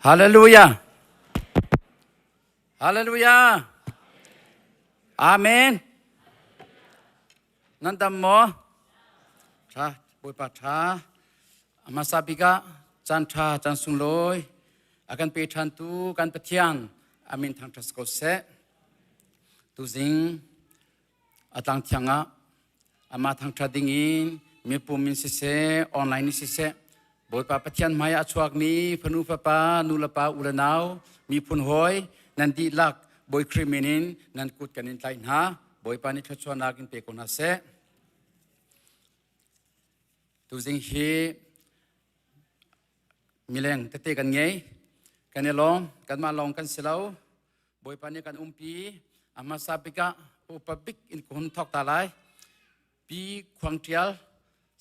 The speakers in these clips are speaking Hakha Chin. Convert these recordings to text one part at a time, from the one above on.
Hallelujah. Hallelujah. Amen. Nan dam maw? Tha, Bawipa tha. Hmasa bik ah caan tha, caan sunglawi a kan pe ṭhan tu kan Pathian amin thangṭhat ko seh. Tuzing a tlang thiang ah amah thangṭhat ding in mipum in siseh, online in siseh, Bawipa Pathian hmai ah a chuakmi fanu fapa, nu le pa, u le nau, miphun hawi nan dihlak Bawi Khrih min in nan kut kan in tlaih hna. Bawipa nih thluachuahnak in pe ko hna seh. Tuzing hi mileng tete kan ngei. Kan i lawm, kanmah lawng kan si lo. Bawipa nih kan umpi. A hmasa bik ah upa bik in ka hun thawk ta lai. Pi Khuang Ṭial,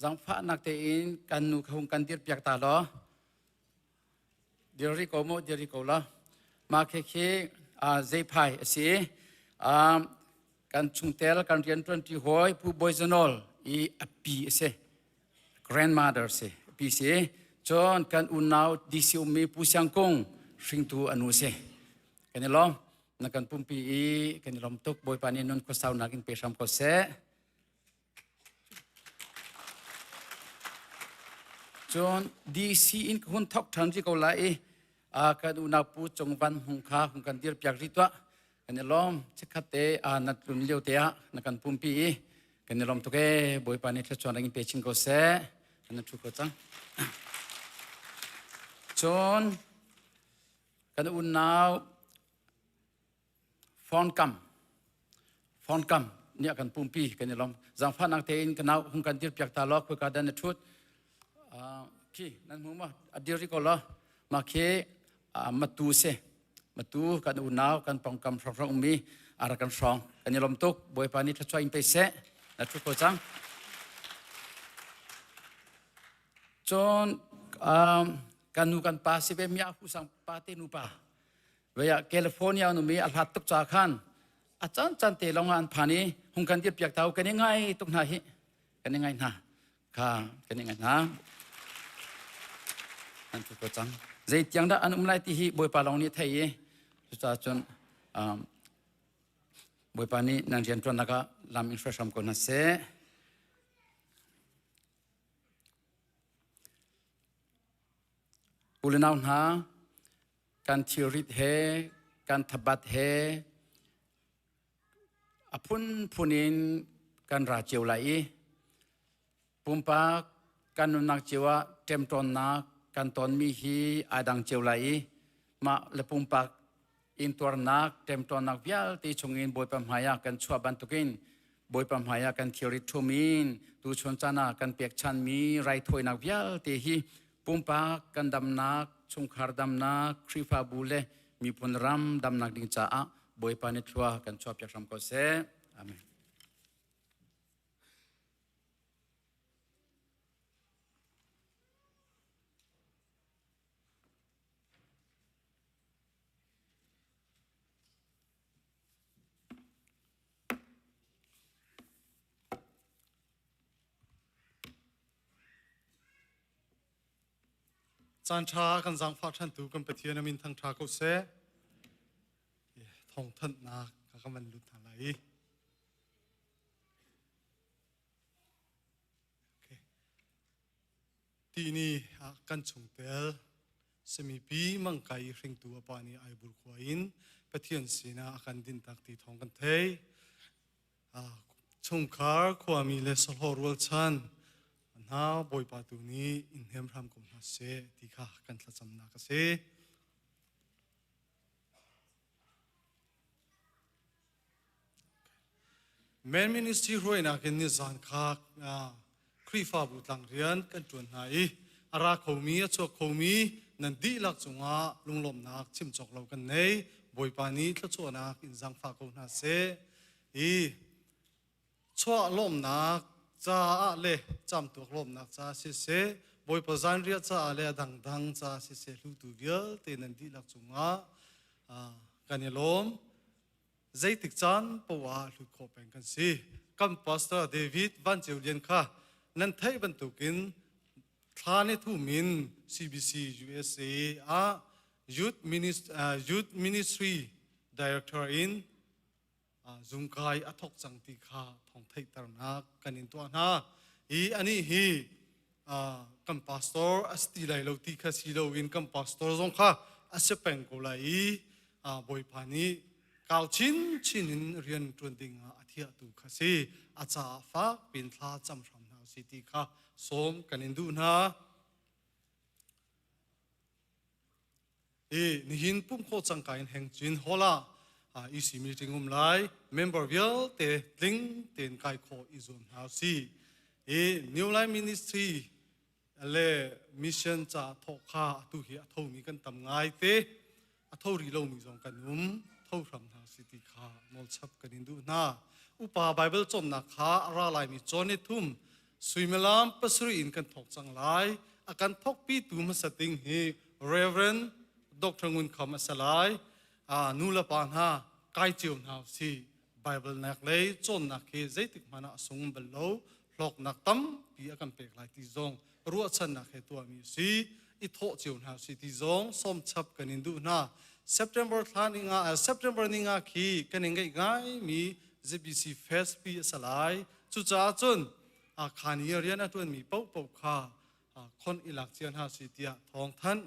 zaangfahnak tein kan nu kha hung kan dirpiak ta law. Dir rih ko mu, dir rih ko law. Mah khi khi zeiphai a si. Kan chungtel kan rianṭuanṭi hawi Pu Bawi Zanawl i a pi a si. Grandmother si, pi si. Cun kan unau DC ummi Pu Siang Kung hringtu a nu si. Kan i lawm. Na kan pumpi i kan i lawm tuk. Bawipa nih nun khuasaunak in pe hram ko seh. Cun DC in ka hun thok ṭhan rih ko lai i kan unau Pu Cung Van Hmung kha hun kan dirpiak rih tuah. Kan i lawm. Chikkhat te na tlun lio te ah na kan pumpi i kan i lawm tuk ee. Bawipa nih thluachuah in pe chin ko seh. Kan ṭhu ko cang. Cun kan unau Fawnkam Fawnkam nih a kan pumpi kan i lawm. Zaangfahnak tein ka nau hung kan dirpiak ta law khoi ka dan na ṭhut. Khi nan hmu maw? A dir rih ko law. Mah khi matu si. Matu kan unau kan pawngkam hrawnghrang ummi a rak kan hrawng. Kan i lawm tuk. Bawipa nih thluachuah in pe seh. Na ṭhu ko cang. Cun kan nu kan pa si ve mi a hu sang pa te nu pa. Vei ah California numi a hlat tuk ca khan a can can te lawng ah an phan i hung kan dir piak tau kan i ngai tuk hna hi kan i ngai hna kha kan i ngai hna an thu ko cang zei tiang dah an um lai ti hi bawipa lawng nih thei i cucaah cun bawipa nih nan rian ṭuannak ah lam in hruai hram ko hna seh. U le nau hna kan thilrit he kan thabat he a phunphun in kan ra cio lai i pumpak kan nunnak cio ah ṭemṭawnnak kan tonmi hi ai dang cio lai i mah le pumpak intuarnak ṭemṭawnnak vialte chungin Bawipa hmai ah kan chuah bantukin Bawipa hmai ah kan thilrit ṭhum in tuchun caan ah kan pekchanmi raithawinak vialte hi pumpak kan damnak, chungkhar damnak, Khrihfabu le miphun ram damnak ding caah Bawipa nih thlua kan chuahpiak hram ko seh. Amen. Caan ṭha kan zaangfah ṭhantu kan Pathian a min thangṭha ko seh. Thawngthanhnak ka kan van lut hna lai. Okay. Tini ah kan chungtel samipi mangkai hringtu a pa nih Aibur khua in Pathian sinah a kan dintak ti thawng kan thei. Chungkhar khuami le sahlawh rualchan hna Bawipa tu nih in hnem hram ko hna seh ti kha kan thlacamnak a si. Men Ministry hruainak in nizan kha Khrihfabu tlangrian kan ṭuan hna i a ra khomi a chuak khomi nan dihlak cungah lunglawmhnak chim cawk lo kan nei. Bawipa nih thluachuahnak in zaangfah ko hna seh. I chuah lawmhnak caah le camtuak lawmhnak caah siseh, Bawipa zanriah caah le a dangdang caah siseh hlutu vialte nan dihlak cungah kan i lawm. Zeitik caan poah ah hlut khawh peng kan si. Kan pastor David Van Ceu Lian kha nan theih bantukin thla ni thum in CBC USA ah Youth Ministry, Youth Ministry Director in zungkai a thok cang ti kha thong theihternak kan in tuah hna. Hi anih hi kan pastor a si ti lai lo ti kha si loin kan pastor zong kha a si peng ko lai i Bawipa nih kau chinchin in rian ṭuan ding ah a thiahtu kha si. A caah fak pin thla cam hram hna si ti kha sawm kan in duh hna. I nihin pumh khawh cangka in heng cin hall ah EC meeting um lai member vialte tling tein kai khawh i zuam hna si. I New Life Ministry le mission ca thawh kha atu hi a thomi kan tam ngai te a tho rih lomi zong kan um tho hram hna si ti kha nawlchap kan in duh hna. Upa Bible cawnnak kha a ra laimi cawn ni thum Suimilam pasarih in kan thawk cang lai. A kan thawkpitu hmasa ding hi Reverend Dr. Ngun Kham a si lai. Nu le pa hna kai cio hna si. Bible nak lei cawnnak hi zeitik hmanh ah a sung bal lo. Hlawknak tampi a kan pek lai ti zong ruahchannak he tuahmi a si. I thawh cio hna si ti zong sawmchap kan in duh hna. September thla ni nga September ni nga khi kan in ngeih ngaimi ZBC Fest pi a si lai. Cucaah cun khan i rian a ṭuanmi paohpaoh kha khon i lak cia hna si tiah thawngthanh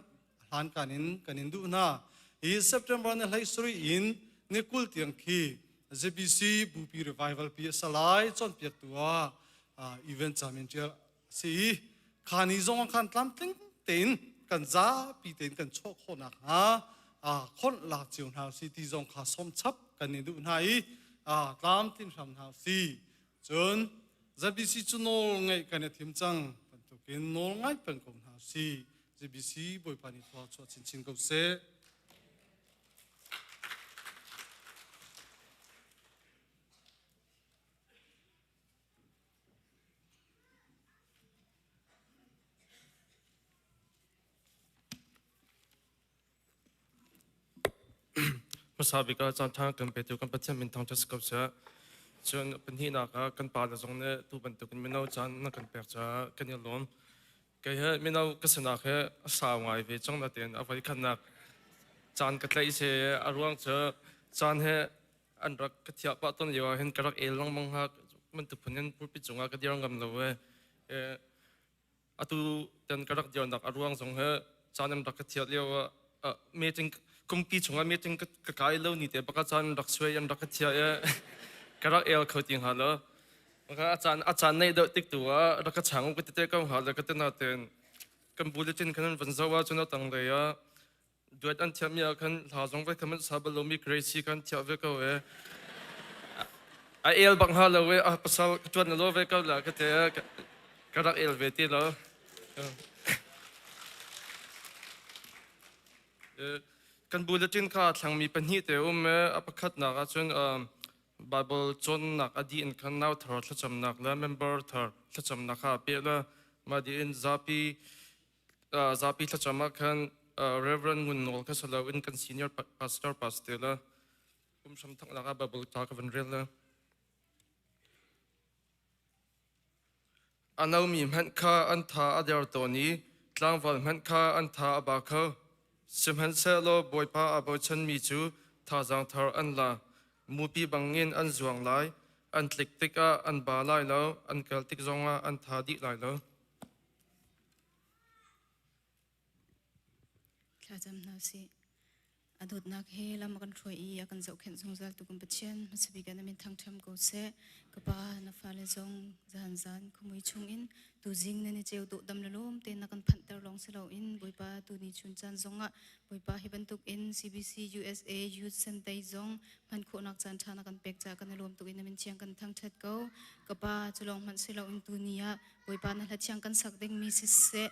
hlankan in kan in duh hna. Hi September ni hlei sarih in ni 20 tiang khi ZBC Bupi Revival pi a si lai cawnpiaktu ah event camin ṭial a si i kha ni zong ah khan tlamtling tein kan zapi tein kan chuah khawh nakhnga khonh lak cio hna si ti zong kha sawm chap kan i duh hna i tlamtlin hram hna si. Cun ZBC cu nawl ngeih kan i thim cang bantukin nawl ngai peng ko hna si. ZBC Bawipa nih thlua chuah chinchin ko seh. Hmasa bik ah caanṭha kan petu kan Pathian min thangṭhat si ko seh. Cun pahnihnak ah kan pale zong nih tu bantukin mino caan na kan pek caah kan i lawm. Kei he mino ka sinak he a sau ngai ve cang natein a voikhatnak caan ka tlaih si a ruang cu caan he an rak ka thiah pah tawn lio ah hin ka rak el lengmang hnga bantuk phun in pulpit cungah ka dir ngam lo e. Atu tan ka rak dirnak a ruang zong he caan an rak ka thiat lio ah meeting kumpi chungah meeting ka kai lo ni te baka caan rak suai an rak ka thia e ka rak el kho ti hnga lo. A caan nei deuh tik tu ah rak ka chang ka tete ko hnga le ka te na ten kan bulletin khan van zo ah cun a tang lei ah duet an thiam mi ah khan hla zong ve khan sa bal lomi Gracie khan thiah ve ko e a el bak hnga lo e a pasal ka tuan na lo ve ko la ka te ka rak el ve ti lo. Kan bulletin kha thlangmi pahnih te um e a pakhatnak ah cun Bible cawnnak a dih in khan nau thar thlacamnak le member thar thlacamnak kha pe le mah dih in zapi zapi thlacam ah khan Reverend Ngun Nawl kha salo in kan senior pastor pastor la kum hram thok nak ah Bible ca ka van rel la. A nomi hmanh kha an tha a der tawn i tlangval hmanh kha an tha a ba kho. Sihmanhsehlaw Bawipa aa bochanmi cu thazaang thar an la. Mupi bangin an zuang lai, an tlik tikah an ba lai lo, an kal tik zongah an tha dih lai lo. Thlacam hna usih. A dawtnak he lam a kan hruai i a kan zohkhenh zungzal tu kan Pathian hmasabik ah na min thangṭham ko seh. Ka Pa, na fale zong zahan zan khuamui chungin tuzing nan i ceu dawh dam le lawm tein na kan phanhter lawng si loin Bawipa tuni chun caan zongah Bawipa hi bantuk in CBC USA Youth Sunday zong hman khawhnak caan ṭha na kan pek caah kan i lawm tuk i na min thiang kan thangṭhat ko. Ka Pa, cu lawng hmanh si loin tuni ah Bawipa na hla thiang kan sak dingmi siseh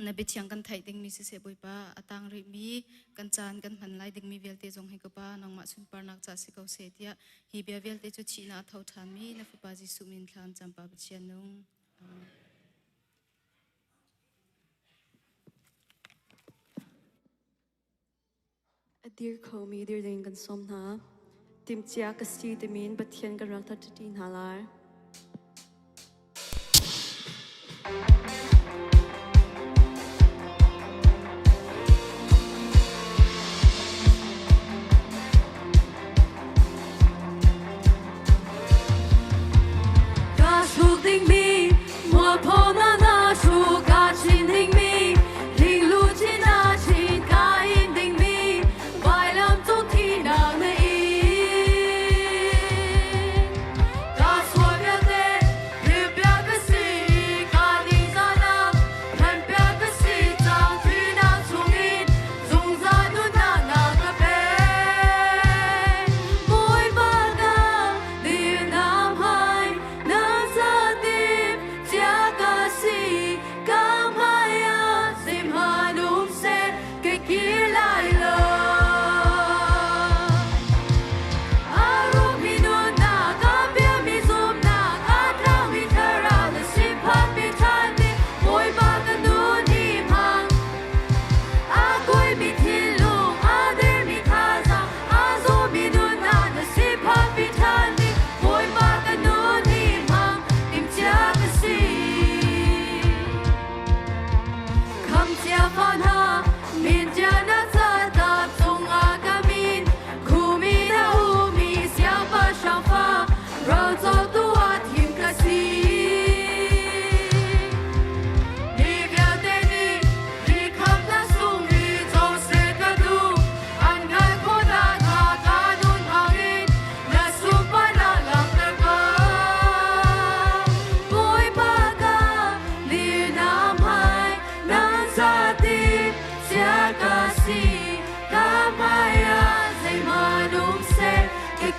na biathiang kan theih dingmi siseh Bawipa a tang rihmi kan caan kan hman lai dingmi vialte zong hi ka Pa nangmah sunparnak ca si ko seh tiah hi bia vialte cu thihnak a tho ṭhanmi na Fapa Jesuh min thlan campa Pathian nung. Amen. A dir khomi dir ding kan sawm hna. Timhcia ka si timi in Pathian kan rak ṭhi hna lai.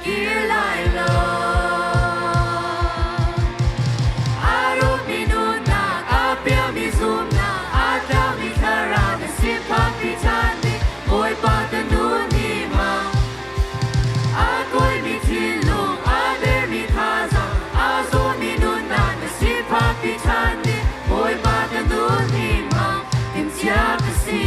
kir lai lo. A rumi nunnak, a pialmi zumhnak, aa tlaumi thlarau na sin phakpi ṭhan ding Bawipa ka nun hi ma. A kuaimi thinlung, a dermi thazaang, a zawmi nunnak na sin phakpi ṭhan ding Bawipa ka nun hi ma. Timhcia ka si.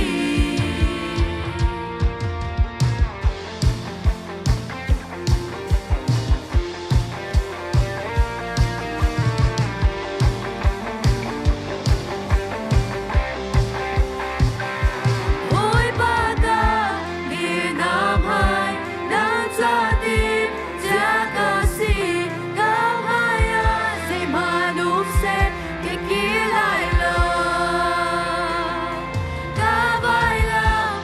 Bawipa ka mirnam hai, nang ca tim cia ka si, ka hmai ah zeihmanh um seh, ka kir lai lo. Ka vailam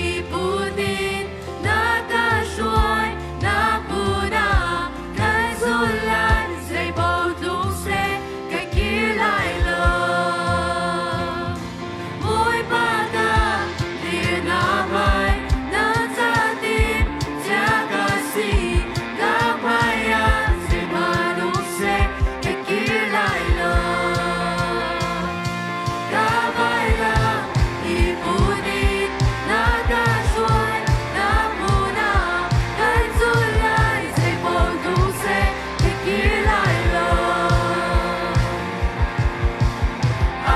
i put in na ka hruai, na hmun ah kan zul lai, zeipaoh tlung seh, ka kir lai lo. Bawipa ka dirnak hmai, na ca tim cia ka si, ka hmai ah zeihmanh um seh, ka kir lai lo. Ka vailam i put in na ka hruai, na hmun ah kan zul lai, zeipaoh tlung seh, ka kir lai lo.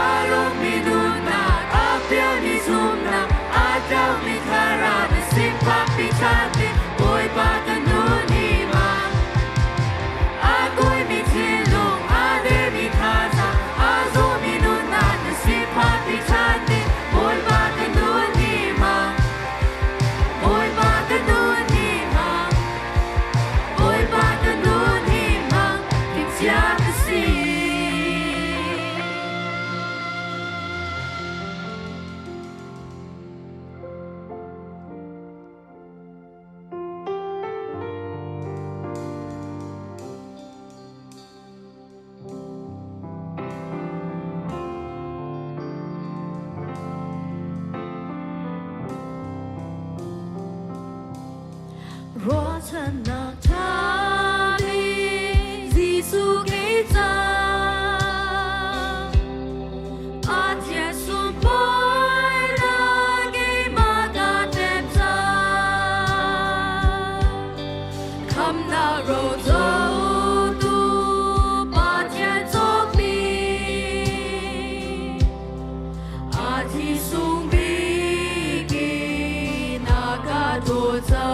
A rumi nunnak, a pialmi zumhnak, aa tlaumi thlarau na sin phakpi ṭhan ding Bawipa ka nun hi ma. A kuaimi thinlung, a dermi thazaang, a zawmi nunnak na sin phakpi ṭhan ding Bawipa ka nun hi ma. Bawipa ka nun hi ma. Bawipa ka nun hi ma. Timhcia ka si. Ruahchannak ṭha bik Jesuh Khrih cang. Pathian sunparnak keimah ka tep cang. Khamnak rocotu Pathian cawkmi a thi sung bik in a ka dawt cang.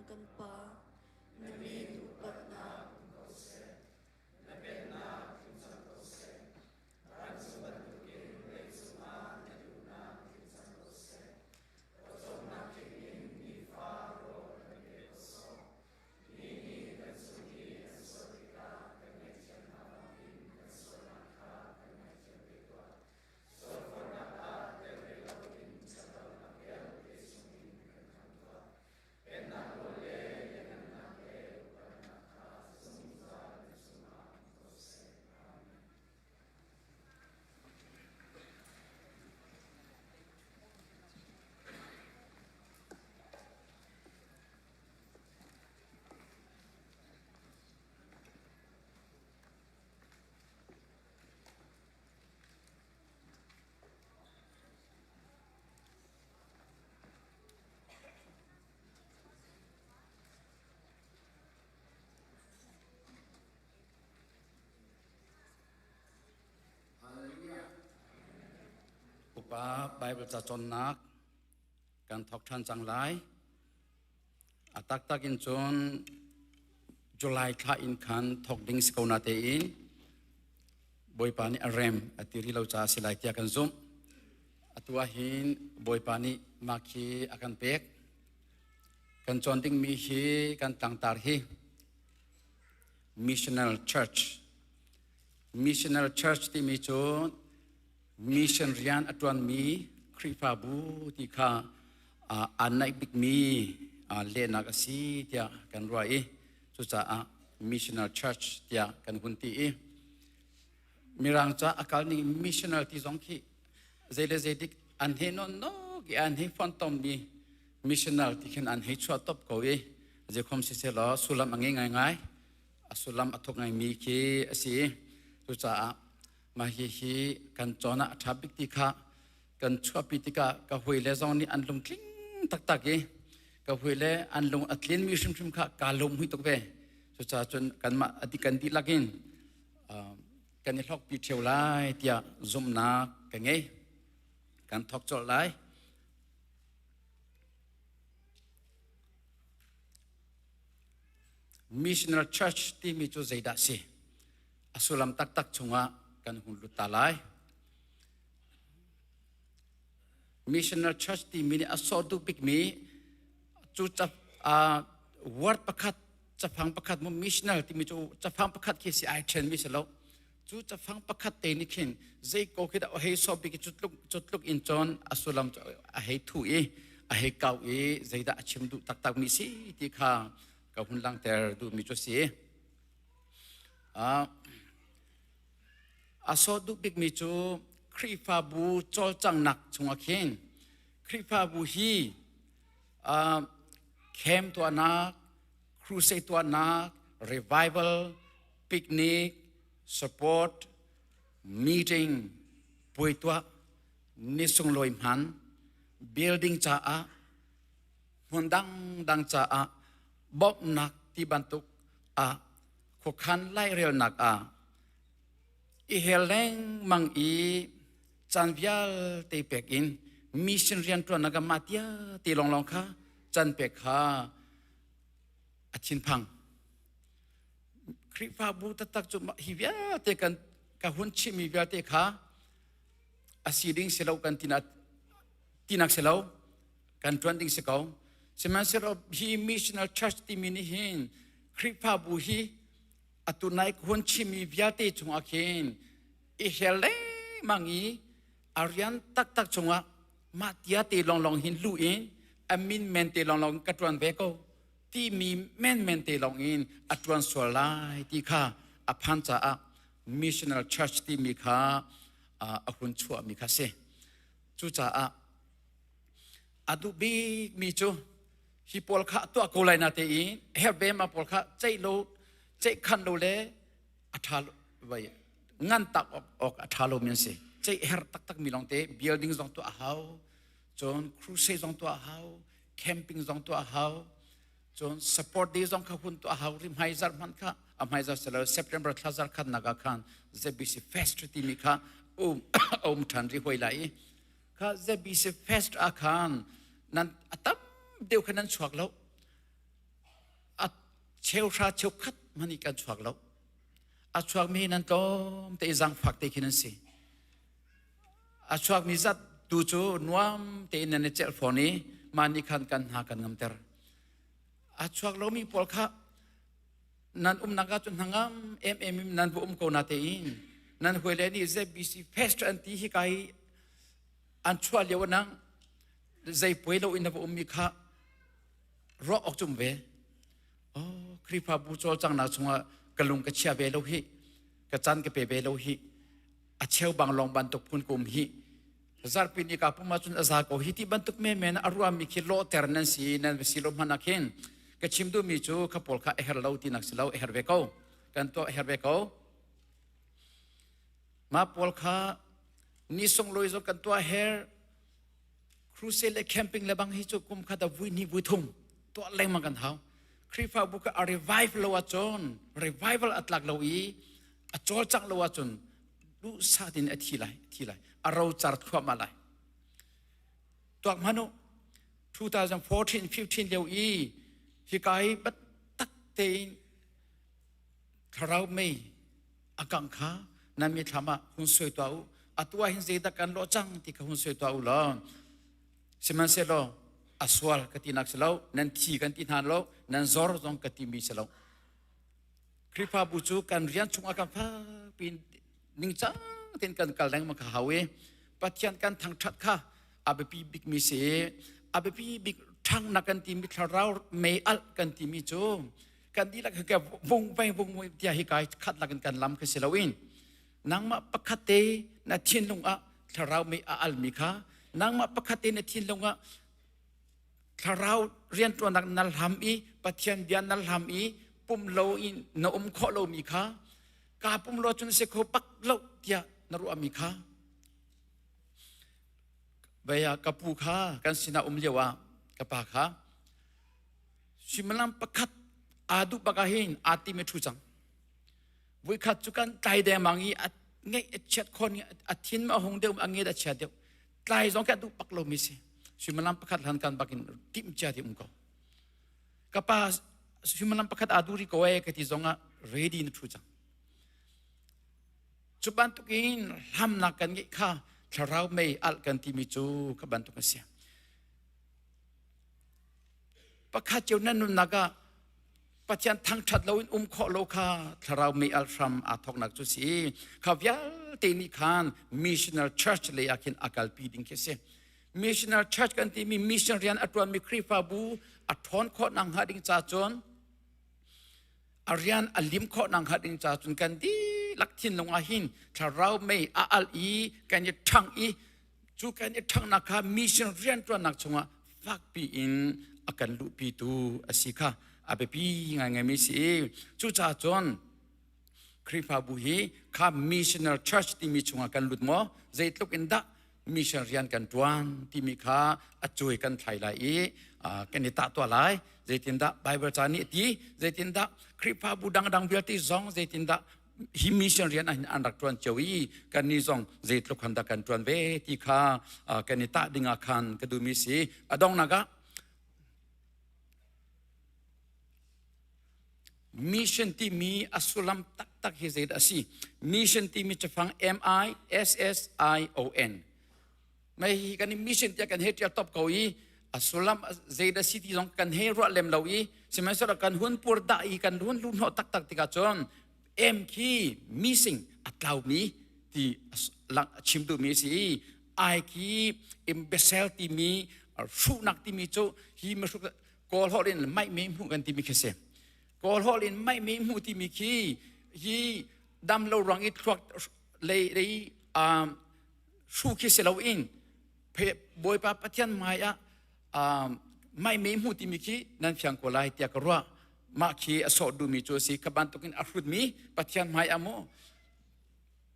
kan Pa, na min upatnak um ko seh. Na pennak tlung cang ko seh. Vancung bantukin leicung ah na duhnak tling cang ko seh. Pawcawmnak tling in nifa rawl kan pe ko sawh. Mi nih kan cung i an sual tikah kan ngaihthiam hna bangin kan sualnak kha kan ngaihthiam ve tuah. Sualforhnak ah tel ve loin ṭhatlonak vialte chungin kan khamh tuah. Pennak nawl le lianhngannak le upatnak kha zungzal na cungah um ko seh. Amen. Upa Bible ca cawnnak kan thawk ṭhan cang lai. A taktak in cun July thla in khan thawk ding si ko na tein Bawipa nih a rem a ti rih lo caah si lai tiah kan zumh. Atu ah hin Bawipa nih mah khi a kan pek. Kan cawn dingmi hi kan tlangtar hi Missional Church. Missional Church timi cu mission rian a ṭuanmi Khrihfabu ti kha aa naih bikmi lehnak a si tiah kan ruah i cucaah missional church tiah kan hun ti i Mirang ca a kal ning missional ti zong khi zei le zei dik an he non nok i an he fontommi missional ti khin an hei chuah top ko i zeikhom si seh law sullam a ngei ngaingai a sullam a thuk ngaimi khi a si cucaah mah hihi kan cawn ah a ṭha bik ti kha kan chuahpi tikah ka hawi le zong nih an lungtling taktak i ka hawi le an lung a tlinmi hrimhrim kha kaa lawm hui tuk ve. Cucaah cun kanmah a kan dihlak in kan i hlawkpi ṭheo lai tiah zumhnak ka ngei. Kan thawk colh lai. Missionary Church timi cu zeidah si? A sullam taktak chungah kan hun lut ta lai. Missionary Church timi nih a sawh duh bikmi cu word pakhat cafang pakhat mu missionary timi cu cafang pakhat khi si ai ṭhenmi si lo. Cu cafang pakhat te nih khin zei ko khi dah a hei sawh bik i cu tluk in cun a sullam cu a hei thuh i a hei kau i zeidah a chim duh taktakmi si ti kha ka hun langhter duhmi cu si. A sawh duh bikmi cu Khrihfabu cawlcanghnak chungah khin Khrihfabu hi camp tuahnak, crusade tuahnak, revival, picnic, support, meeting, puai tuah, ni sunglawi hman, building caah, hmun dangdang caah bawmhnak ti bantuk ah khuakhan lairelnak ah i hel lengmang i caan vialte pek in mission rianṭuannak ah mah tia ti lawnglawng kha can pek kha a thinphang. Khrihfabu taktak cu hi vialte kan ka hun chimmi vialte kha a si ding si lo kan tinak tinak si lo kan ṭuan ding si ko. Sihmanhsehlaw hi missional church timi nih hin Khrihfabu hi atu nai hun chimmi vialte chungah khin i hel lengmang i a rian taktak chungah mah tia te lawnglawng hin lu in a min men te lawnglawng ka ṭuan ve ko timi menmen te lawng in a ṭuan sual lai ti kha a phan caah missional church timi kha a hun chuahmi kha si. Cucaah a duh bikmi cu hi pawl kha tuah ko lai na te i herh ve ma pawl kha ceih lo ceih khan lo le a ṭha vai ngan tak awk a ṭha lomi an si. Ceih herh taktak mi lawng te building zong tuah a hau, cun crusade zong tuah a hau, camping zong tuah a hau, cun support day zong kha hun tuah a hau ri hmaizar hmanh kha a hmaizar silo September thla zar khatnak ah khan ZBC Fest timi kha um um ṭhan ri hoi lai i kha ZBC Fest ah khan nan a tam deuh kha nan chuak lo. Cheuhra cheukhat hmanh i kan chuak lo. A chuakmi hi nan tlawm te i zaangfak te khin an si. A chuakmi zat tu cu nuam tein nan i celh fawn i mah nih khan kan hna kan ngamter. A chuak lomi pawl kha nan umnak ah cun hnangam em em in nan va um ko na tein nan hawile nih ZBC fest an ti hi kai an chuah lio nang zei puai lo in na va ummi kha ruah awk cum ve. Oh, Khrihfabu cawlcanghnak chungah ka lung ka chia ve lo hi, ka caan ka pe ve lo hi, a cheu bang lawng bantuk phun ka um hi. Zarhpi ni ka pum ahcun a za ko hi ti bantuk menmen a ruahmi khi lawhter nan si nan va si lo hmanh ah khin ka chim duhmi cu kha pawl kha a her lo tinak si lo a her ve ko kan tuah a her ve ko mah pawl kha ni sunglawi zong kan tuah her crusade le camping le bang hi cu kum khat a vui hnih vui thum tuah lengmang kan hau Khrihfabu kha a revive lo ahcun revival a tlak lo i a cawlcangh lo ahcun duhsah in a thi lai thi lai a rocar thluahmah lai tuak hmanh u 2014 15 lio i hika hi biatak tein thlarau mei a kangh kha nan mithlam ah hun soi tuah u atu ah hin zeidah kan lawh cang ti kha hun soi tuah u law sihmanhsehlaw a sual ka tinak si lo nan thi kan ti hna lo nan zor zong ka timi si lo Khrihfabu cu kan rian chungah kan fakpi ningcang tein kan kal lengmang kha hau i Pathian kan thangṭhat kha a biapi bikmi si a biapi bik ṭhangnak kan timi thlarau mei alh kan timi cu kan dihlak hi ka vung veng vung tiah hi kai khat lakin kan lam kha si loin nangmah pakhat te na thinlung ah thlarau mei a almi kha nangmah pakhat te na thinlung ah thlarau rianṭuannak na hlam i Pathian bia na hlam i pum lo in na um khawh lomi kha ka pum lo cun si kho bak lo tiah na ruahmi kha Vaya ka pu kha kan sinah um lio ah ka pa kha suimilam pakhat aa duh bak ah hin aa tim i ṭhu cang. Voikhat cu kan tlai dengmang i a ngeih a chiat khon i a thin a hung deuh a nget a chia deuh. Tlai zong khi a duh bak lomi si. Suimilam pakhat hlan kan bak in timh cia ti um ko. Ka pa suimilam pakhat aa duh rih ko ee ka ti zong ah ready na ṭhu cang. Cu bantukin hlamnak kan ngeih kha thlarau mei alh kan timi cu kha bantuk a si. Pakhat cio nan nunnak ah Pathian thangṭhat loin um khawh lo kha thlarau mei alh hram aa thawknak cu si. Kha vialte nih khan missional church lei ah khin a kalpi ding khi si. Missional church kan timi mission rian a ṭuanmi Khrihfabu a ṭhawn khawh nak hnga ding ca cun a rian a lim khawh nak hnga ding ca cun kan dihlak thinlung ah hin thlarau mei a alh i kan i ṭhang i Cu kan i ṭhanghnak kha mission rianṭuannak chungah fakpi in a kan luhpitu a si kha a biapi ngaingaimi si. Cucaah cun Khrihfabu hi kha missional church timi chungah kan lut maw? Zeitluk in dah mission rian kan ṭuan timi kha a cuai kan thlai lai i kan i tah tuah lai. Zeitindah Bible ca nih a ti? Zeitindah Khrihfabu dangdang vialte zong zeitindah hi mission rian ah hin an rak ṭuan cio i kannih zong zeitluk han dah kan ṭuan ve ti kha kan i tah ding ah khan ka duhmi si. A donghnak ah mission timi a sullam taktak hi zeidah a si? Mission timi cafang M I S S I O N. Mei hi kan i mission tiah kan hei ṭial top ko i a sullam zeidah si ti zong kan hei ruah lem lo i sihmanhsehlaw kan hun pur dah i kan hun luh hnawh taktak tikah cun M khi missing a tlaumi ti a chim duhmi a si i I khi imbecile timi hruhnak timi cu hi mihruk Kawl holh in maih mi hmuh kan timi khi si. Kawl holh in maih mi hmuh timi khi hi dam lo ruang i thluak lei lei hru khi si loin Bawipa Pathian hmai ah maimi hmu timi khi nan fiang ko lai tiah ka ruah. Mah khi a sawh duhmi cu a si. Kha bantukin a hrutmi Pathian hmai ah maw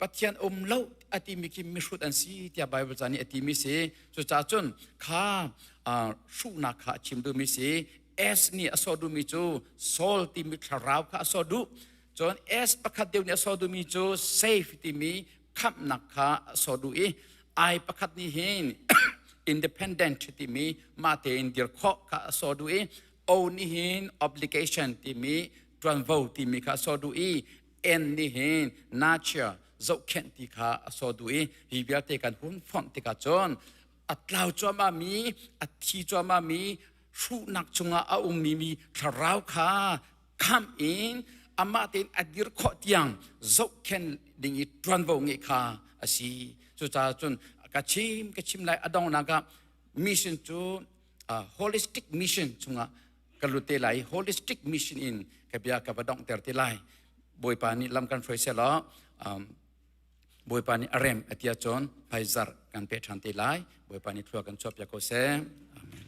Pathian um lo a timi khi mihrut an si tiah Bible ca nih a timi si. Cucaah cun kha hruhnak kha a chim duhmi si. S nih a sawh duhmi cu Saul timi thlarau kha a sawh duh. Cun S pakhat deuh nih a sawh duhmi cu safe timi khamhnak kha a sawh duh i I pakhat nih hin independent timi mah tein dir khawh kha a sawh duh i. O nih hin obligation timi ṭuanvo timi kha a sawh duh i N nih hin nature zohkhenh ti kha a sawh duh i hi vialte kan hun fonh tikah cun a tlau cuahmah mi a thi cuahmah mi hruhnak chungah a ummi mi thlarau kha khamh in amah tein a dir khawh tiang zohkhenh ding i ṭuanvo ngeih kha a si. Cucaah cun ka chim ka chim lai a donghnak ah mission cu holistic mission chungah ka lut te lai holistic mission in ka bia ka va donghter te lai. Bawipa nih lam kan hruai selaw Bawipa nih a rem a ti ahcun hmaizarh kan peh ṭhan te lai. Bawipa nih thlua kan chuahpiak ko seh. Amen.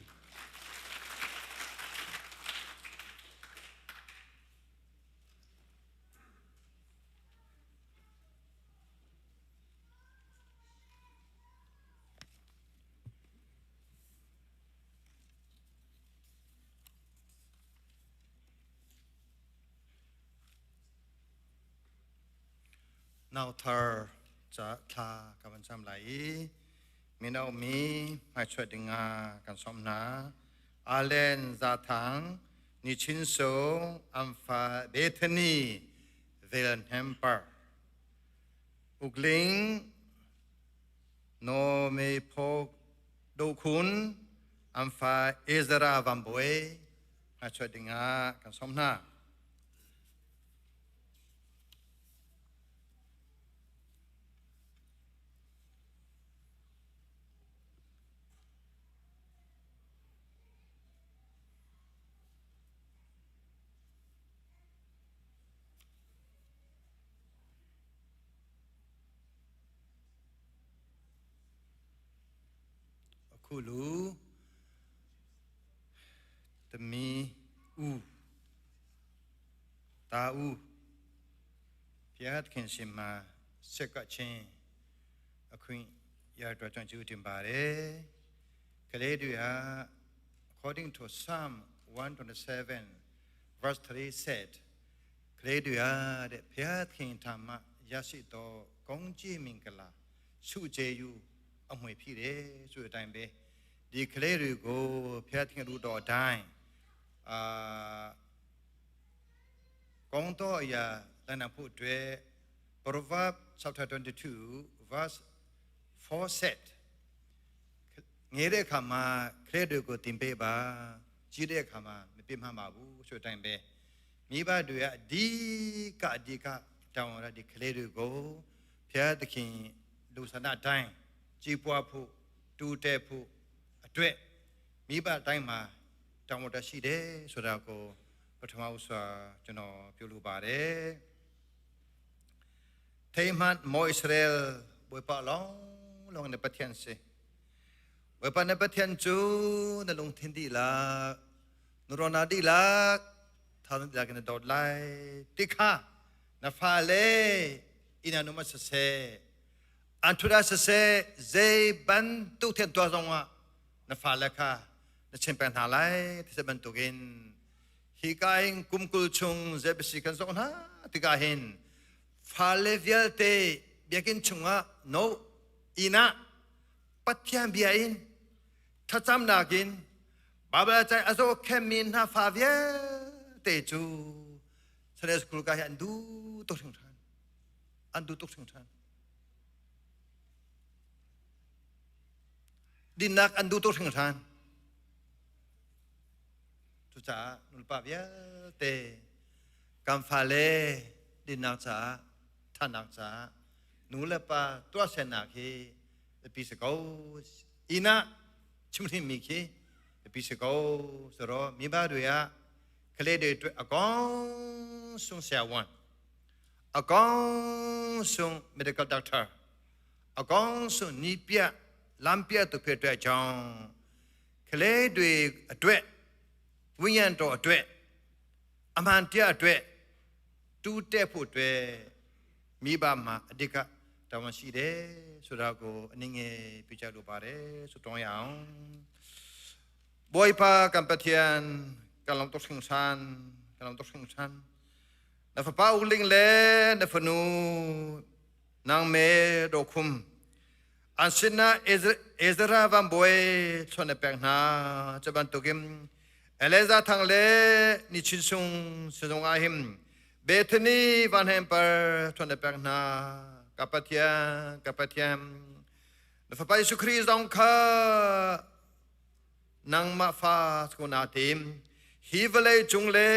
Nauthar ca thla ka van cam lai i mino mi hmaichuah dingah kan sawm hna. Allen Zathang, Ni Chin Sung, Amfa Bethany, Vel Hnemper, Ukling, No Me Phok Do Khun, Amfa Ezra Vamboe, hmaichuah dingah kan sawm hna. Khulu tami u တာဦးဘုရားသခင်ရှင်မှာဆက်ကချင်းအခွင့်ရတော့ကြောင့်ကျေးဇူးတင်ပါတယ်ကလေးတွေဟာ according to Psalm 127 verse 3 said ကလေးတွေဟာတဲ့ဘုရားသခင်ထာမရရှိသောကောင်းကြီးမင်္ဂလာစုကျေယူအမွေဖြစ်တယ်ဆိုတဲ့အတိုင်းပဲဒီကလေးတွေကိုဘုရားသခင်တို့တော်အတိုင်းအာ ကောင်းသောအရာလမ်းဖို့အတွက် Proverb chapter 22 verse 4 said ငယ်တဲ့အခါမှာခရစ်တွေကိုတင်ပေးပါကြီးတဲ့အခါမှာမပြစ်မှားပါဘူးဆိုတဲ့အတိုင်းပဲမိဘတွေကအဓိကအဓိကတောင်းရတဲ့ကလေးတွေကိုဘုရားသခင်လူဆန္ဒအတိုင်းကြီးပွားဖို့တူတက်ဖို့အတွက်မိဘအတိုင်းမှာတောင်းတရှိတယ်ဆိုတာကို ပထမဥစွာကျွန်တော်ပြောလိုပါတယ်ထိမတ်မောဣသရေလဘွေပါလောင်းလောင်းနေပထန်စေဝေပနပထန်ချူနလုံသင်ဒီလာနရနာဒီလာသာနဒီလာကနေတော့လိုက်တိခါနဖာလေအီနာနုမဆဆေအန်ထရာဆဆေဇေဘန်တုထန်တော်ဆောင်နဖာလခနချင်းပန်ထားလိုက်သစဘန်တုကင် Hi ka in kumkul chung zebisi kan zong hna tikah hin fale vialte biakinn chungah no inn ah Pathian bia in thlacamnak in Bible cai a zaw khenmi hna fa vialte cu Sunday school ka hi an duh tuk hringhran an duh tuk hringhran dinnak an duh tuk hringhran Cucaah nulepa vialte kan fale dinnak caah ṭhatnak caah nu le pa tuahsernak hi biapi si ko. Inn ah chimhrinmi khi biapi si ko. Sero miba dui ah khale dui tuah a kong sung siawan a kong sung medical doctor a kong sung ni pia lam pia tu phe tuah chong ကလေးတွေအတွက်ဝိညာဉ်တော်အတွက်အမှန်တရားအတွက်တူးတက်ဖို့အတွက်မိဘမှာအဓိကတာဝန်ရှိတယ်ဆိုတာကိုအနည်းငယ်ပြကြလိုပါတယ်ဆုတောင်းရအောင်ဘွိုင်ပါကံပထယန်ကလမ်တုရှင်ဆန်ကလမ်တုရှင်ဆန်နဖပါဦးလင်းလေနဖနူနန်မေဒိုခုမ် An sinah Ezra van bawi chon a pek hna. Cu bantukin Eleza thang le ni chin sung sizung ah him Bethany van hem par thon pek hna ka Pathian ka Pathian na fapa Jesuh Khrih zong kha nangmah fa ko na tim hi vawlei cung le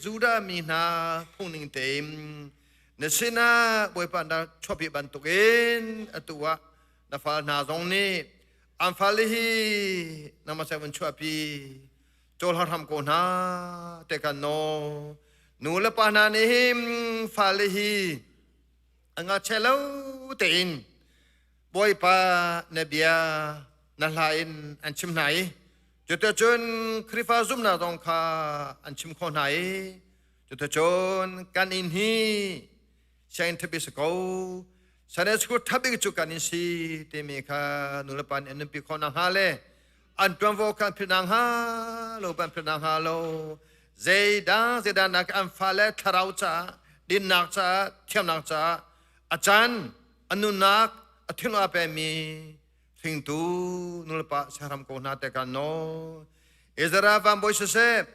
Judah mi hna phungning tein na sinah Bawipa na chuahpi bantukin atu ah na fal hna zong nih an fale hi nangmah sai vun chuahpi cawl hram ko hna te kan no nu le pa hna nih hin fale hi anga che lo tein Bawipa na bia na hla in an chim hna i cuticun Khrihfa zumhnak zong kha an chim khawh hna i cuticun kan inn hi sianginn ṭhabi si ko Sunday school ṭhabik cu kan in si timi kha nulepa nih an nunpi khawh nakhnga le an ṭuanvo kha an philh nakhnga lo an philh nakhnga lo zeidang zeidah nak an fale thlarau caah dinnak caah thiamnak caah a caan a nunnak a thinlung a pemi hringtu nulepa siaram ko hna te kan nawl Ezra van bawi siseh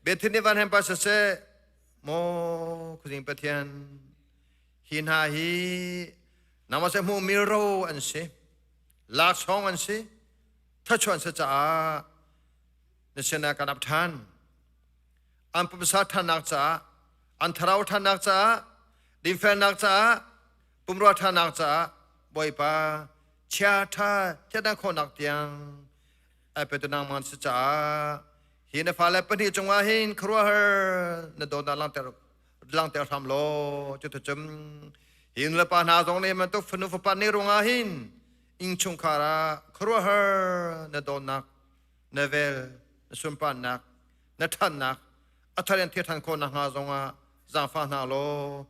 Bethany van hempa siseh maw khuazing Pathian hi hna hi nangmah seh hmuh mi ro an si laksawng an si thachuan si caah na sinah kan ap ṭhan an pumsa ṭhannak caah an thlarau ṭhannak caah dinfelnak caah pumrua ṭhannak caah Bawipa chia ṭha thiatnak khawhnak tiang ai petu nangmah si caah hi na fale pahnih cungah hin khuaruahhar na dawtnak langhter langhter hram law cuticun hi nu le pa hna zong nih bantuk fanu fapa nih ruangah hin innchungkhar ah khuaruahhar na dawtnak na vel na sunparnak na ṭhatnak a thar in thil ṭhan khawh nakhnga zongah zaangfah hna law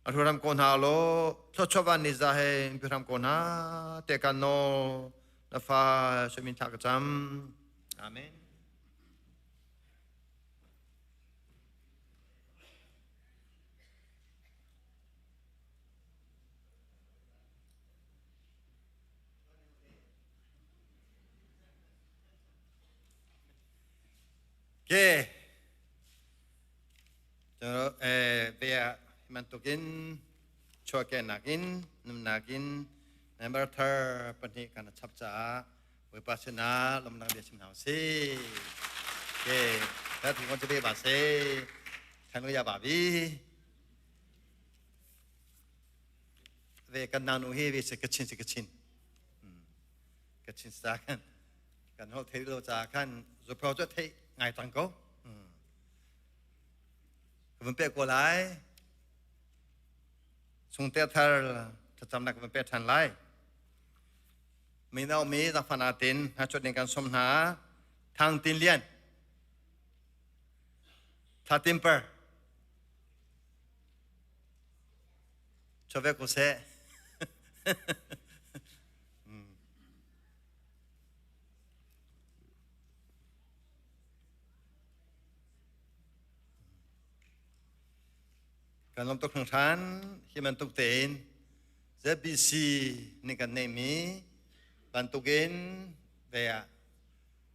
a hruram ko hna law thluachuah van ni za he in hram ko hna te kan nawl na fa sumin thla ka cam amen Ke bia bantukin chuahkehnak in nunnak in member thar pahnih kan chap caah Bawipa sinah lawmnak bia chim hna usih. Ke ta thi kon be ba se thang ya ba bi ve kan nang nu hi ve se kachin se kachin kachin sa kan kan hol thei lo cha khan zu phau chu thei ngai tang ko ka vun pe ko lai sungte thar thlacamnak ka vun pe than lai mino mi zafana tin hna chut ning kan som hna thang tin lian tha tim per chove ko se Kan lawm tuk hringhran hi bantuk tein ZBC nih kan neihmi bantukin ve ah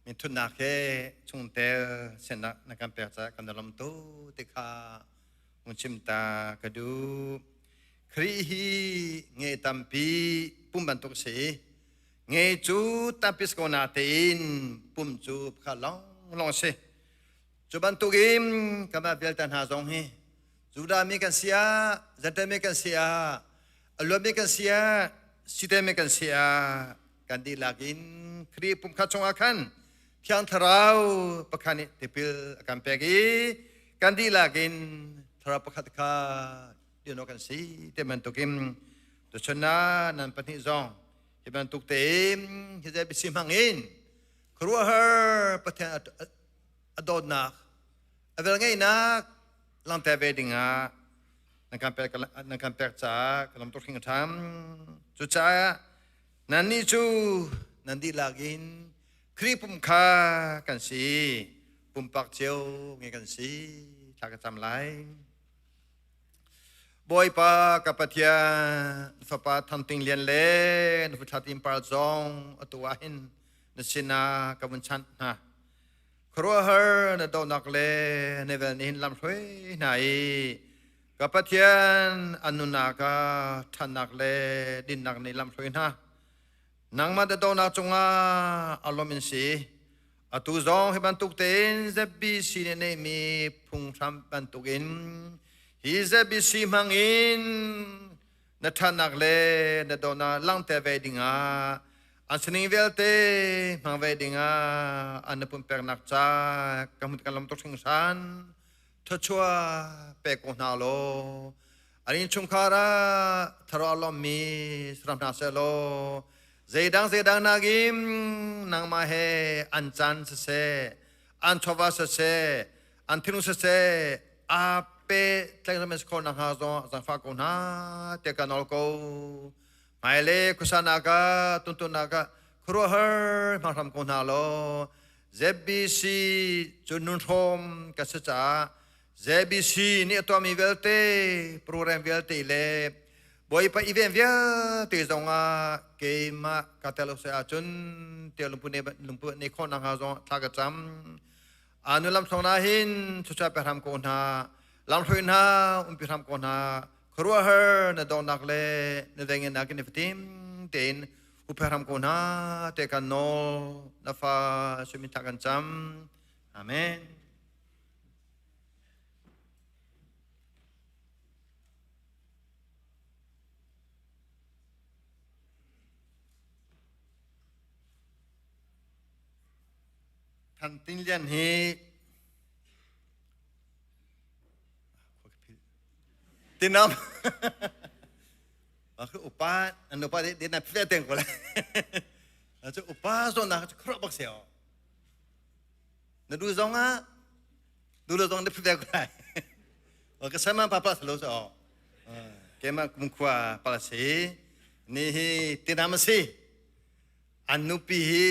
minthutnak he chungtel sinak na kan pek caah kan i lawm tuk ti kha hun chim ta ka duh. Khrih hi nge tampi pum bantuk a si i nge cu tampi si ko natein pum cu pakhat lawnglawng a si. Cu bantukin kanmah vialte hna zong hi Judah mi kan si ah, Jentail mi kan si ah, a luatmi kan si ah, sitemi kan si ah, kan dihlak in Khrih pumkhat chungah khan Thiang Thlarau pakhat nih tipil a kan pek i kan dihlak in Thlarau pakhat kha din awk kan si ti bantukin tuchun ah nan pahnih zong hi bantuk tein hi zei biasi hmang in khuaruahhar Pathian a dawtnak a velngeihnak langhter ve dingah nan kan pek nan kan pek caah ka lam tuk hring ṭham cucaah nannih cu nan dihlak in Khrih pum kha kan si pumpak cio nge kan si thla ka cam lai Bawipa ka Pathian fapa Thangting Lian le na Thla Tin Par zong atu ah hin na sinah ka vun chanh hna. Khuaruahhar na dohnak le na vel nih hin lamhruai hna i ka Pathian an nunnak ah ṭhatnak le dinnak nih lamhruai hna. Nangmah na dohnak cungah a lawm in si. Atu zong hi bantuk tein ZBC nih neihmi phunghram bantukin hi ZBC hmangin na ṭhatnak le na dawtnak langhter ve dingah an sining vialte hmang ve dingah an na pumpeknak ca ka hmun kan lawm tuk hringhran. Thluachuah pe ko hna law an innchungkhar ah tharo a lawmmi saram hna seh law zeidang zeidang nakin nangmah he an caan siseh an chawva siseh an thinlung siseh aa pe tleng si khawh nakhnga zong zaangfah ko hna tiah ka nawl ko. Hmailei khuasanak ah tuntunnak ah khuaruahhar hmang hram ko hna law ZBC cu nunhrawm ka si caah ZBC nih a tuahmi vialte program vialte le Bawipa event vialte zongah keimah ka tel seh ahcun tiah lungpu ne lungpu ne khawh nakhnga zong thla ka cam. Anu lamthluang na hin chucha pe hram ko hna lamhruai hna umpi hram ko hna khuaruahhar na dawtnak le na vengennak in fatim tein hupe hram ko hna te kan nawl na fa sumin tha kan cam amen Than Tin Lian hi Tinam Aku upa an upa di na phe teng ko la. Cu upa zo na cu khro bak seo. Na du zong ah du lo zong na phe ko lai. Ka sama papa salo so. Kema kumkhua palasi ni hi tinam si. An nupi hi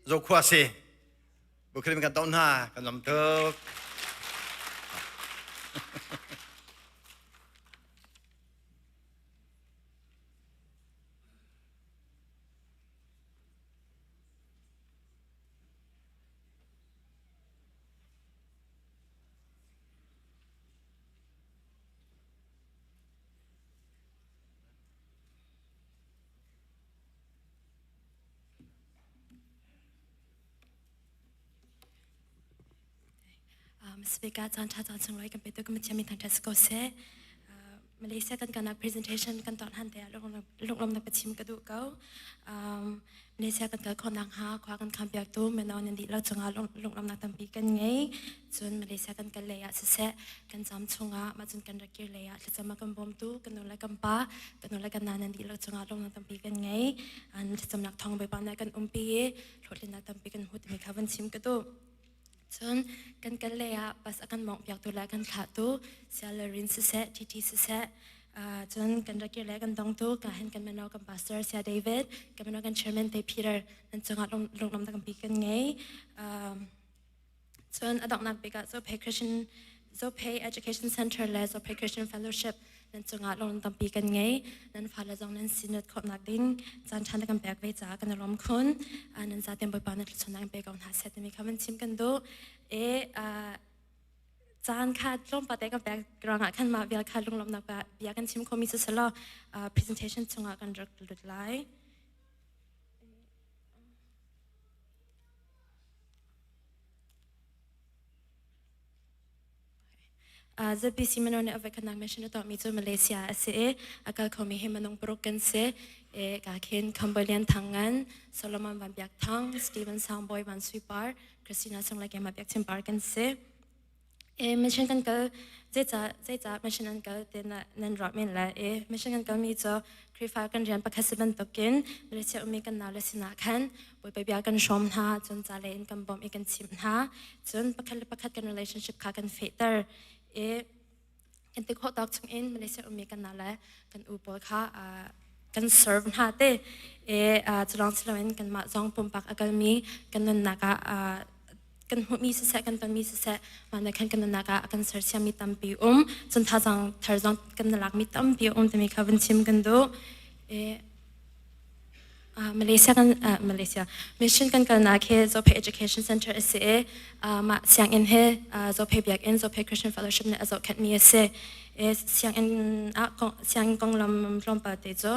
Zokhua si. Bukhirim kan ton hna, kan lam tuk. Speaker caan ṭha caan sunglawi kan petu kan Pathian min thangṭhat si ko seh. Malaysia kan kalnak presentation kan tuah hlan te ah lunglawmnak biachim ka duh ko. Malaysia kan kal khawh nakhnga khua kan khampiaktu mino nan dihlak cungah lunglawmnak tampi kan ngei. Cun Malaysia kan kal lei ah siseh kan cam chungah mah cun kan rak kir lei ah thlacam a kan bawmtu kan nu le kan pa kan nu le kan na nan dihlak cungah lunglawmnak tampi kan ngei. An thlacamnak thawng Bawipa nih a kan umpi i hlawhtlinnak tampi kan hmu timi kha van chim ka duh. Cun kan kal lei ah bus a kan mawngh piaktu le a kan thlahtu Sialarin siseh, TT siseh, cun kan rak kir le kan dongtu ka hin kan mino kan pastor Sia David, kan mino kan chairman te Peter nan cungah lunglawmnak tampi kan ngei. Cun a donghnak bik ah Zophei Christian Zophei Education Center le Zophei Christian Fellowship nan cungah lung tampi kan ngei. Nan fale zong nan sinat khawhnak ding caan ṭha na kan pek ve caah kan i lawm khun. Nan zaten Bawipa na thluachuahnak in pe ko hna seh timi kha van chim kan duh. E caan kha tlawmpal te kan pek ruangah khan mah vial kha lunglawmhnak bia kan chim khomi si selaw presentation chungah kan rak lut lai. ZBC mino nih a voikhatnak mission a tuahmi cu Malaysia a si i a kal khomi hi minung paruk kan si. E, ka khin Cambodian Thang Ngan, Solomon Van Biak Thang, Stephen Sang Boy Van Sui Par, Christina Sung le Keimah Biak Chin Par kan si. E, mission kan kal zeicah zeicah mission an kal ti na nan ruah men lai. E, mission kan kalmi cu Khrihfa kan rian pakhat si bantukin Malaysia ummi kan naule sinah khan Bawipa bia kan hrawm hna, cun ca lei in kan bawmh i kan chimh hna. Cun pakhat le pakhat kan relationship kha kan fehter i kan ti khawh tawk chungin Malaysia ummi kan naule kan u pawl kha kan serve hna te. I culawng siloin kanmah zong pumpak a kalmi kan nunnak ah kan hmuhmi siseh kan tonmi siseh mah nih khan kan nunnak ah a kan sersiammi tampi um cun thazaang thar zong kan lakmi tampi um timi kha vun chim kan duh. I. Malaysia kan Malaysia mission kan kalnak hi Zophei Education Center a si i mah sianginn hi Zophei Biakinn Zophei Christian Fellowship nih a zohkhenhmi a si. Sianginn ah sianginn konglam tlawmpal te cu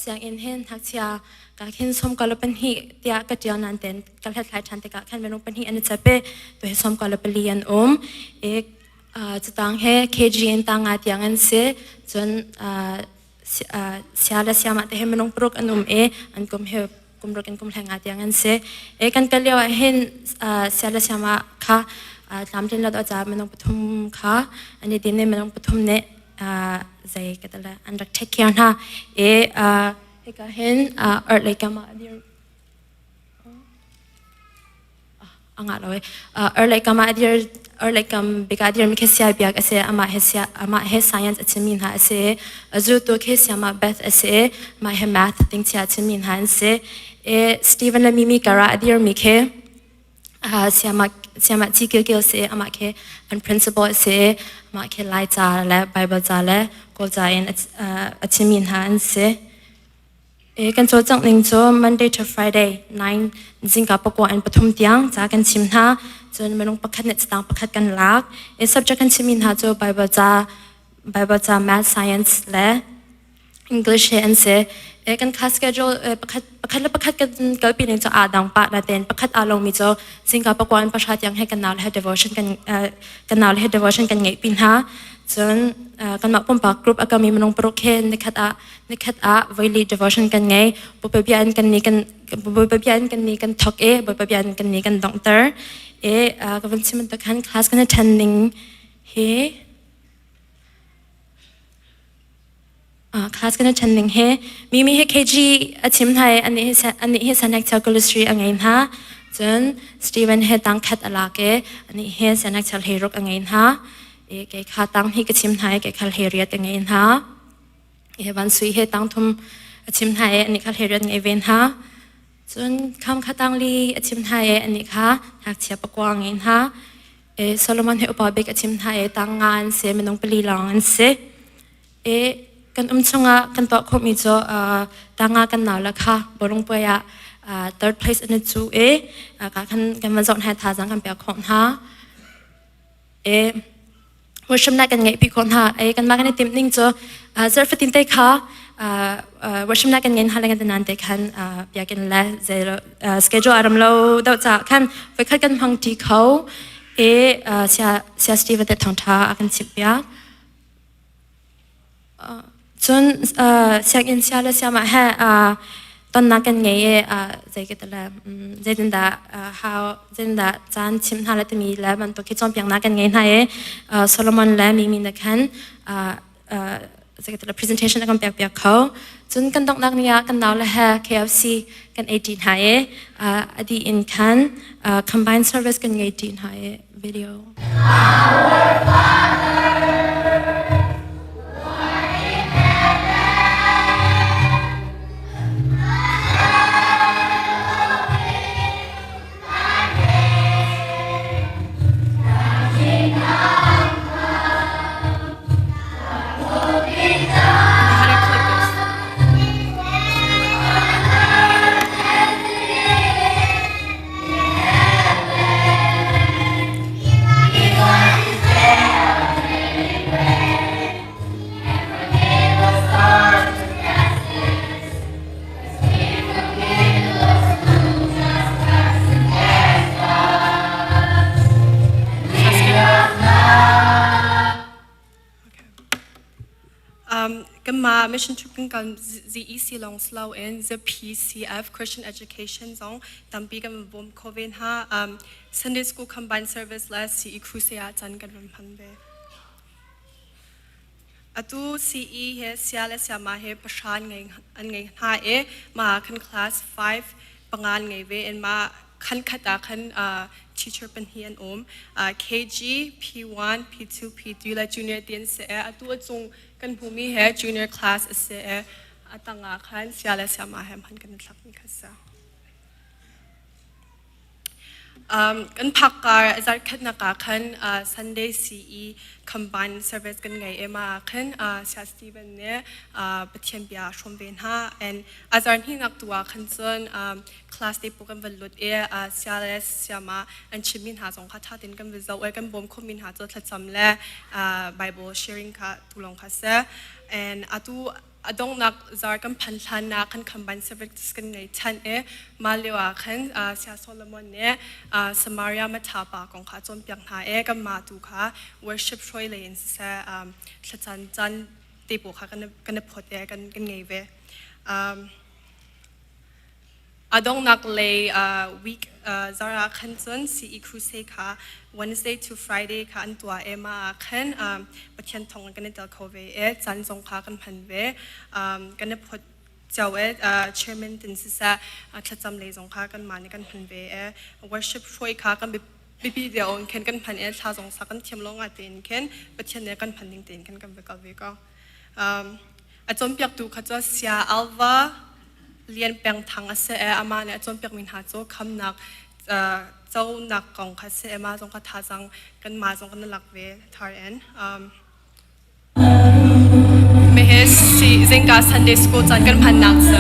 sianginn hin ngakchia ka khin sawm ka le pahnih tiah ka ṭial nain ten ka hlathlai ṭhan tikah khan minung pahnih an i chap i tu hi sawm ka le pali an um. I cutang he KG in tanga tiang an si. Cun sia le siamah te he minung paruk an um i an kum hi kum ruk in kum hleng nga tiang an si. E kan kal lio ah hin sia le siamah kha tlamtlin lo ca minung pathum kha an i din i minung pathum nih zei ka tala an rak take care hna. E hika hin earth lei kam ah dir a ngah lo i arlei kam ah dir arlei kam bik ah dirmi khi sia biak a si amah he sia amah he science a chimmi hna a si a zultu khi siamah Beth a si mah he math tingchia a chimmi hna an si i Stephen le Mimi kar ah a dirmi khi siamah siamah Chi Kil Kil si amah khi an principal a si amah khi Lai ca le Bible ca le Kawl ca in a chimmi hna an si. Kan cawlcangh ning cu Monday to Friday 9 zingka pakua in pathum tiang ca kan chim hna. Cun minung pakhat nih catang pakhat kan lak. I subject kan chimmi hna cu Bible ca, Bible ca, Math, Science le English he an si. Kan class schedule pakhat pakhat le pakhat kan kalpi ning cu aa dang pah natein pakhat aa lomi cu zingka pakua in pahra tiang he kan nau le he devotion kan kan nau le he devotion kan ngeih pi hna. Cun kanmah pumpak group a kami minung paruk he nikhat ah nikhat ah voili devotion kan ngei Bawipa bia in kan ni kan Bawipa bia in kan ni kan thok i Bawipa bia in kan ni kan donghter i ka van chim bantuk khan class kan attend ning hi class kan attend ning hi Mimi hi KG a chim hna i anih hi anih hi Sanek Chakalisri a ngei hna cun Steven he tang khat a lak i anih hi Sanek Chal he ruk a ngei hna i kei kha tang hi ka chim hna i kei khal he riat a ngei hna Hi van sui he tang thum a chim hna i anih kha hlei ngei ve hna. Cun kham kha tang li a chim hna i anih kha ngakchia pakua ngei hna. E Solomon he upa bik a chim hna i tang nga an si, minung pali lawng an si. E kan um chungah kan tuah khawhmi cu tang nga kan nau le kha bawlung puai ah third place an i cu i ka kan kan van zoh hna thazang kan pek khawh hna. E worship kan ngeih pi ko hna ei kanmah kan i timh ning cu zarhfatin te kha worship kan ngein hal kan nan te khan biakinn le zei schedule aram lo deuh ca khan voikhat kan hmang ti kho e sia sia Steve te thangtha a kan chimh piak Cun sianginn sia le siamah he tonnak kan ngei i zei ka ti le zeitindah how zeitindah caan chimh hna le timi le bantuk khi cawnpiaknak kan ngei hna i Solomon le Mimi na khan zei ka ti le presentation a kan pek piak kho. Cun kan donghnak ni ah kan nau le he KFC kan ei ṭi hna i a dih in khan combined service kan ngei ṭi hna i video. Our Father, who art in heaven, hallowed be thy name. Thy kingdom come, thy will be done. How to click this? On earth as it is in heaven. Give us this day our daily bread, and forgive us our trespasses, as we forgive those who trespass against us. And lead us not Kanmah mission trip kan kal ZEC lawng si loin ZPCF Christian Education zong tampi kan van bawm kho ve hna. Sunday School Combined Service le CE Crusade ah caan kan van hman ve. Atu CE he sia le siama he pahra an ngei an ngei hna i mah khan class 5 panga an ngei ve and mah khan khat ah khan teacher pahnih an um. KG, P1, P2, P3 le junior ti an si i atu a cung kan hmumi he junior class a si i a tang ah khan sia le siama he hman kan i thlakmi kha si. Kan phak kar zarhkhatnak ah khan Sunday CE combined service kan ngei i mah ah khan Saya Steven nih Pathian bia a hrawm ve hna. And a zarhhnihnak tu ah khan cun class te pawl kan van lut i saya le sayama an chimmi hna zong kha ṭha tein kan va zoh i kan bawm khomi hna cu thlacam le Bible sharing kha tu lawng kha si. And atu a donghnak zar kan phan hlan ah kan combine service kan ngei than i mah lio ah khan Saya Solomon nih Samaria matha pa kong kha cawnpiak hna i kanmah tu kha worship hruai lei in siseh thlacam caan te pawl kha kan i phawt i kan ngei ve. A donghnak lei week zar ah khan cun CE Crusade kha Wednesday to Friday kha an tuah i mah ah khan Pathian thawng kan i tel kho ve i caan zong kha kan hman ve. Kan i phawt cio i chairman tin siseh thlacam lei zong kha kanmah nih kan hman ve i worship hruai kha kan biapi deuh in khin kan hman i thla zong sak kan thiam lo nga tein khin Pathian nih kan hman ning tein khin kan va kal ve ko. A cawnpiaktu kha cu Sia Alva Lian Peng Thang a si i amah nih a cawnpiakmi hna cu khamnak conak kong kha a si i amah zong kha thazaang kanmah zong kan i lak ve thar in. Mehe si zingka Sunday school caan kan hmannak si.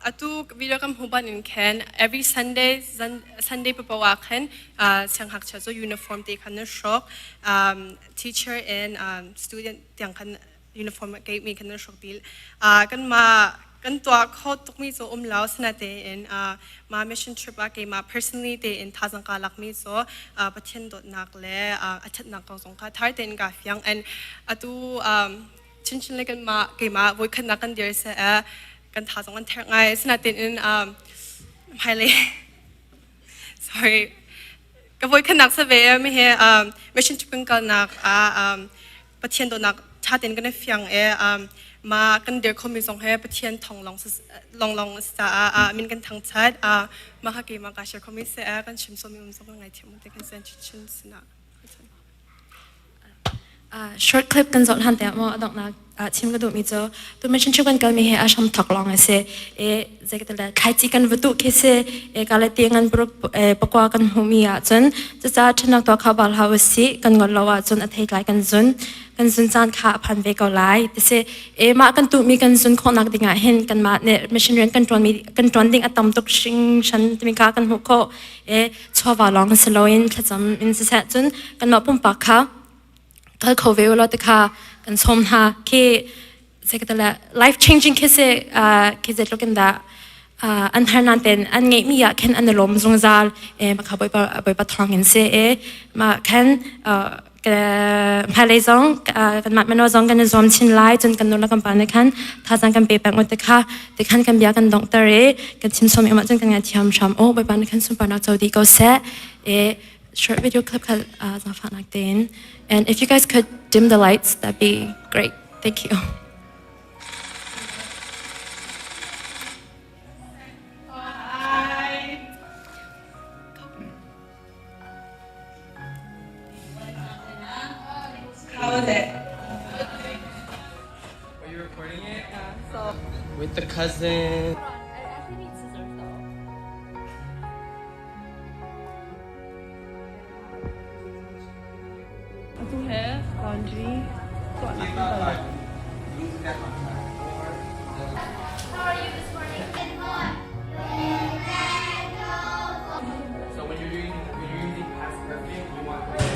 Atu video kan hmuh ban in khan every Sunday Sunday papoh ah khan sianghngakchia cu uniform te khan an hrawk teacher and student tiang khan uniform a keimi kan nan hruk dil. Kanmah kan tuah kho tukmi cu um lo sinatein ma mission trip ah keimah personally tein thazang ka lakmi cu Pathian dawtnak le a ṭhatnak kong zong kha thar tein ka fiang and atu chinchin le kanmah keimah voikhatnak kan dir se kan tha zong an therh ngai sinatein hmailei sorry ka voikhatnak sa ve mi he mission trip kan kalnak ah Pathian dawtnak ṭha tein kan i fiang i mah kan dir khomi zong he Pathian thawng lawng lawng lawng a si caah min kan thangṭhat. Mah kha keimah kaa share khomi si kan chim sawmi um zong kan ngaithiam te kan sen chin sinah. Short clip kan zoh hlan te maw a donghnak chim ka duhmi cu tu mission trip kan kalmi hi a hram thok lawng a si i zeikatle thlaici kan va tuh khi si i ka le ti ngan pakua kan hmuhmi ahcun cucaah ṭhennak tuah kha bal hau si kan ngol lo ahcun a theitlai kan zun kan zun caan kha a phan ve ko lai ti si i mah kan tuhmi kan zun khawhnak dingah hin kanmah nih mission rian kan ṭuanmi kan ṭuan ding a tam tuk hringhran timi kha kan hmuh khawh i chawva lawng si loin thlacam in siseh cun kanmah pumpak kha kal kho ve ulaw ti kha kan sawm hna khi zeikatala life changing khi si khi zeitluk in dah an har nan ten an ngeih mi ah khan an lawm zungzal e ma kha boipa boipa thawng in se e ma khan hmailei zong kan mah mano zong kan i zuam chin lai cun kan nu le kan pa nih khan thazang kan pe peng te kha te khan kan bia kan donghter i kan chim som i cun kan ngai thiam hram o boipa nih khan sunparnak co dih ko seh e short video clip kha zaangfahnak tein. And if you guys could dim the lights, that'd be great. Thank you. How was it? Are you recording it? Yeah. So with the cousin. Atu he laundry tuahnak kan kal lai. How are you this morning? So when you're doing when you're using past perfect, you want 14,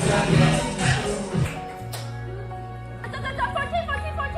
14, 14!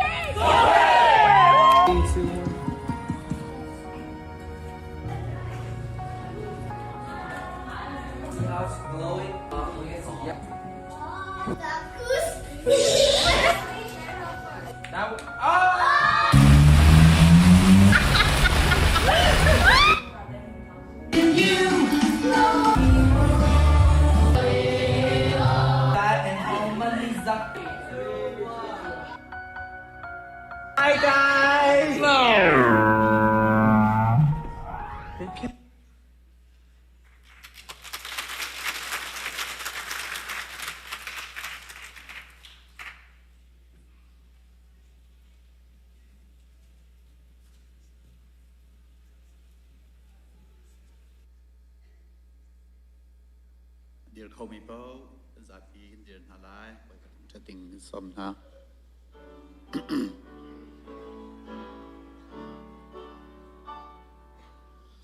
Dir khomi paoh kan zapi kan dir hna lai. Bawipa thangṭhat ding kan sawm hna.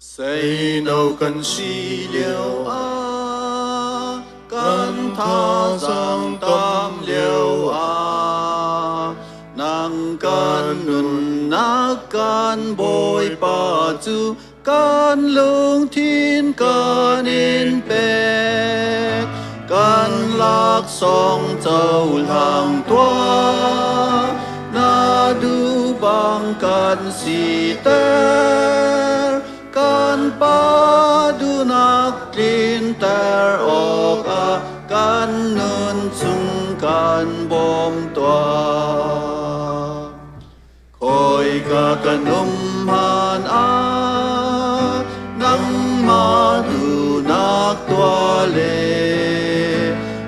Seino kan si lio ah, kan thazaang tam lio ah, nang kan nunnak kan Bawipa cu kan lungthin kan in pek, kan laksawng cohlang tuah, na duh bang kan siter, kan pa duhnak tlinter awkah kan nun chung kan bawm tuah. Khoika kan um hmanh ah nangmah duhnak tuah le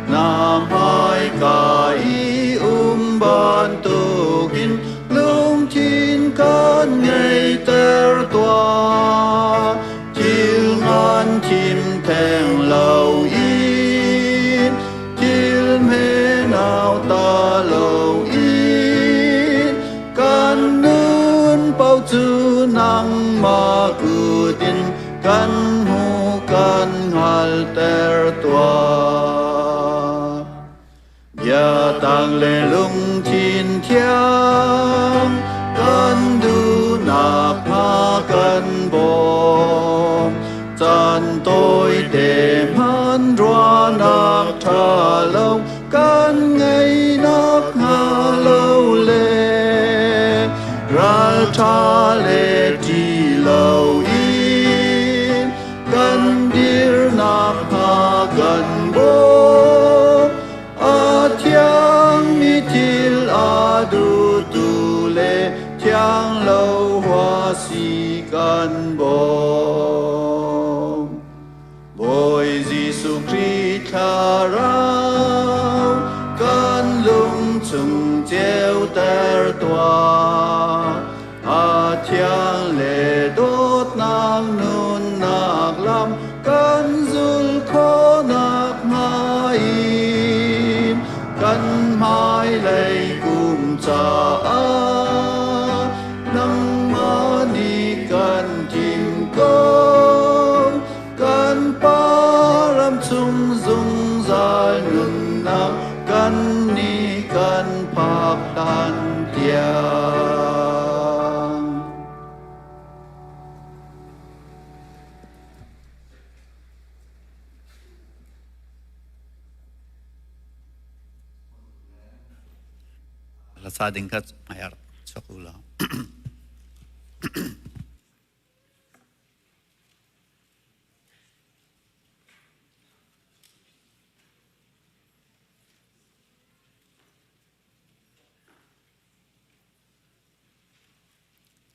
na hmaika i um bantukin lungthin kan ngeiter tuah. Thil ngan thim theng loin thil hme nauta loin kan nun paoh cu nangmah kut in kan hmu kan hngalter tuah. Biatang le lungthin thiang kan duhnak hnga kan bawm. Caan tawite hman ruahnak ṭha lo kan ngeinak hnga lo le ralṭha le ṭih loin kan dirnak hnga kan bawm. A thiangmi thil a duhtu le thiang lo hua si kan bawm. Bawi Jesuh Khrih thlarau kan lung chung ceuter tuah. A thiang le dawtnak nunnak lam kan zul khawhnak hnga in kan hmailei kum caah nangmah nih kan thim ko. Kan Pa ram chung zungzal nunnak kan nih kan phak hlan tiang. Hlasa ding kha hmai chuak u law.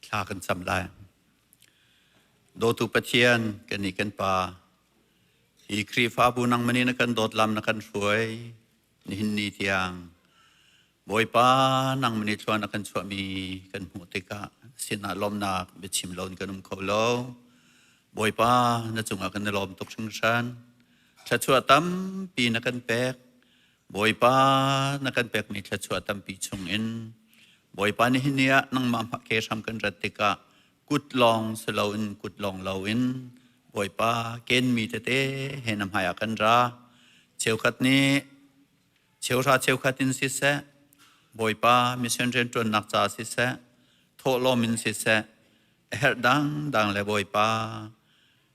Thla kan cam lai. Dawtu Pathian, kan nih kan Pa, hi Khrihfabu nangmah nih na kan dawt lam na kan hruai, nihin ni tiang Bawipa nangmah nih thluan a kan chuahmi kan hmuh tikah sinah lawmnak biachim lo in kan um kho lo. Bawipa na cungah kan i lawm tuk hringhran. Thluachuah tampi na kan pek. Bawipa na kan pekmi thluachuah tampi chungin Bawipa nihin ni ah nangmah ke hram kan rat tikah kut lawng si loin kut lawng loin Bawipa kenmi tete he na hmai ah kan ra. Cheukhat nih cheuhra cheukhat in siseh, Bawipa mission rianṭuannak ca siseh, thawhlawm in siseh, a herh dangdang le Bawipa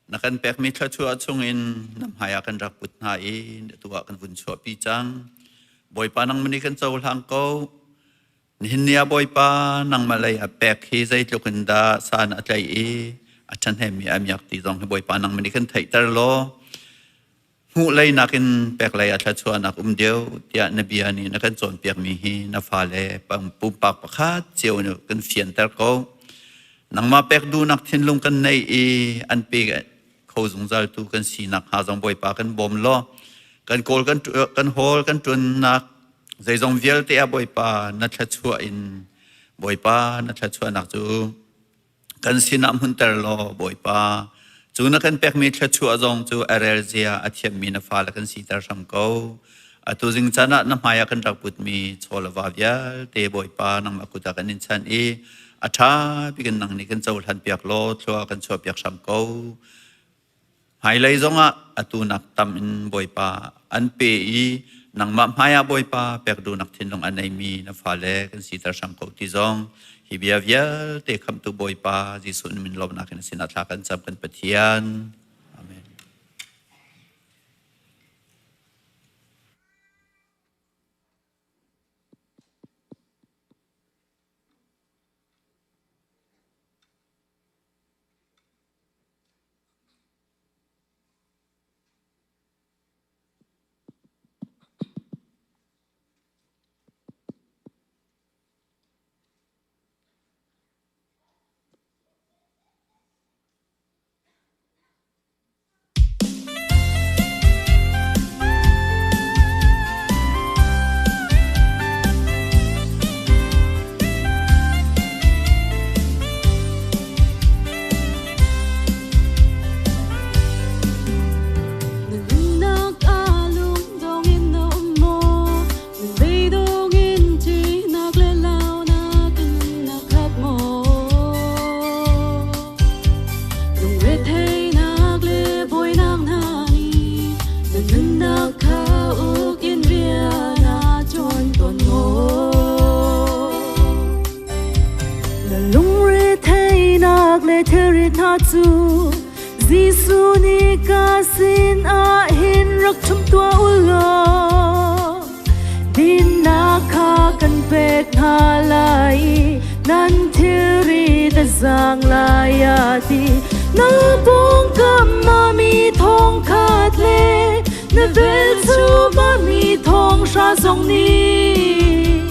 na kan pekmi thluachuah chungin na hmai ah kan rak put hna i atu ah kan vun chuahpi cang. Bawipa nangmah nih kan cohlang ko. Nihin ni ah Bawipa nangmah lei a pek hi zeitluk in dah san a tlaih i a ṭhahnemmi a miak ti zong hi Bawipa nangmah nih kan theihter law hmuh lei nakin pek lei ah thluachuahnak um deuh tiah na bia nih na kan cawnpiakmi hi na fale pumpak pakhat cio nih kan fianter ko. Nangmah pek duhnak thinlung kan nei i an pe kho zungzal tu kan sinak hnga zong Bawipa kan bawm law kan kawl kan kan hawl kan ṭuannak zeizong vialte ah Bawipa na thluachuah in Bawipa na thluachuahnak cu kan sinah hmunter law Bawipa. Cu na kan pekmi thluachuah zong cu a rel zia a thiammi na fale kan siter hram ko. Atu zing caan ah na hmai ah kan rak putmi chaw le va vialte Bawipa nangmah kut ah kan in chanh i a ṭha bik in nang nih kan cohlan piak law thlua kan chuah piak hram ko. Hmailei zongah atu nak tam in Bawipa an pe i nangmah hmaiah Bawipa pek duhnak thinlung a neimi na fale kan siter hram ko ti zong hi bia vialte khamtu Bawipa Jesuh min lawmnak in sinah thla kan cam kan Pathian. Amen. Na nunnak ah lungdong in na um maw? Na beidong in ṭihnak le launak in na khat maw? Lungretheihnak le buainak hna nih na nunnak kha uk in rian a ṭuan tawn maw? Na lungretheihnak le thilrit hna cu Jesuh nih ka sinah hin rak ṭhum tuah u law dinnak kha kan pek hna lai i nan thilrit a zaang lai a ti. Na pawngkam ah mi thong khat le na velchum ah mi thong hra zong nih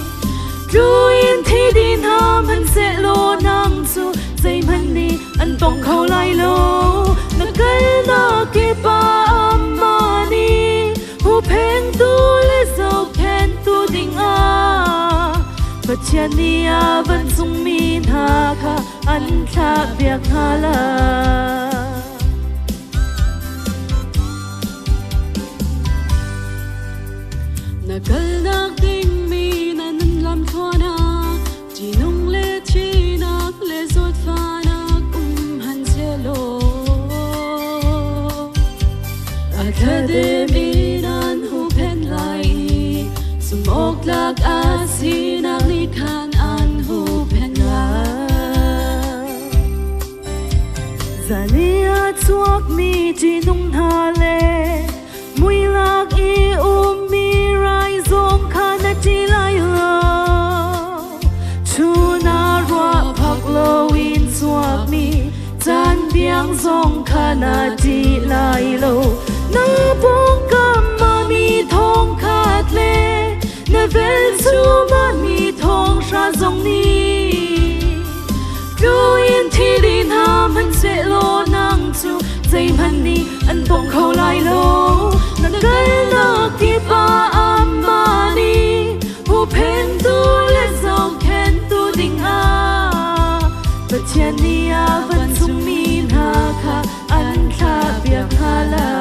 tlu in thi dih hna hmanhsehlaw nang cu zeihmanh nih an tong kho lai lo. Na kalnak kip ah amah nih huhphentu le zohkhenhtu dingah Pathian nih a vancungmi hna kha an thlahpiak hna lai. Na kalnak dingmi na nun lamthluan ah ṭihnung le thihnak le zawtfahnak um han sehlaw a thladem in an huhphenh lai i zumhawktlak a sinak nih khan an huhphenh lai. Zan i a chuakmi ṭihnung hna le muilak i ummi rai zong kha na ṭih lai lo. Chun ah ruah phak loin chuakmi caan tiang zong kha na ṭih lai lo. Na pawngkam ah mi thong khat le na velchum ah mi thong hra zong nih tlu in thi dih hna hmanhsehlaw nang cu zeihmanh nih an tong kho lai lo. Na kalnak kip ah amah nih huhphentu le zohkhenhtu dingah Pathian nih a vancungmi hna kha an thlahpiak hna lai.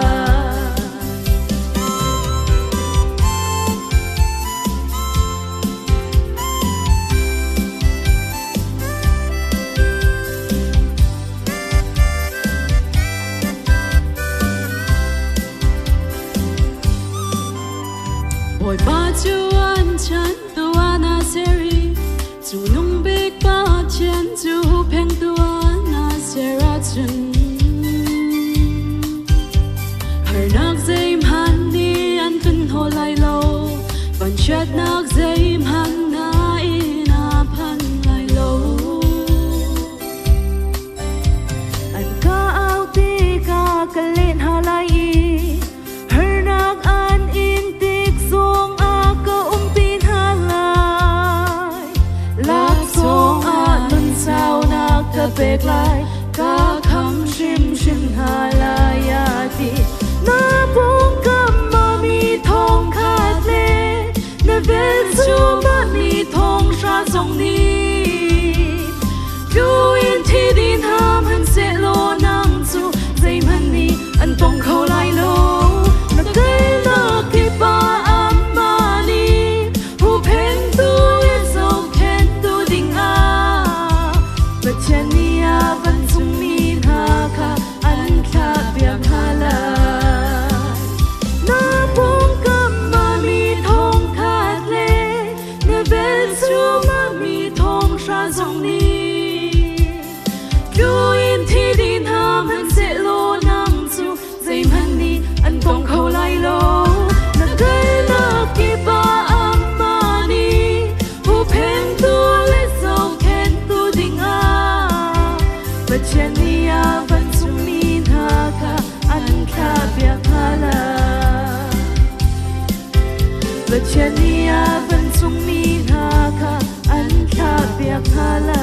Bawipa cu an chan tu ah na ser i cu nung bik Pathian cu huhphengtu ah na ser ahcun harnak zeihmanh nih an kan hnawh lai lo, vanchiatnak zeihmanh na inn a phan lai lo. An ka au tikah ka leh hna lai i harnak an in tik zongah ka umpi hna lai. Laksawng ah nunsaunak ka pek lai, ka kham hrimhrim hna lai a ti. Na pawngkam ah mi thong khat le na velchum ah mi thong hra zong nih tlu in thi dih hna hmanhsehlaw nang cu zeihmanh Pathian nih a vancungmi hna kha an thlahpiak hna lai. Na pawngkam ah mi thongkhat le na velchum ah mi thonghra zong nih tlu in thi dih hna hmanhsehlaw nang cu zeihmanh nih an tong kho lai lo. Na kalnak kip ah amah nih huhphentu le zohkhenhtu dingah Pathian nih a vancungmi hna kha an thlahpiak hna lai. Pathian nih a vancungmi hna kha an thlahpiak hna lai.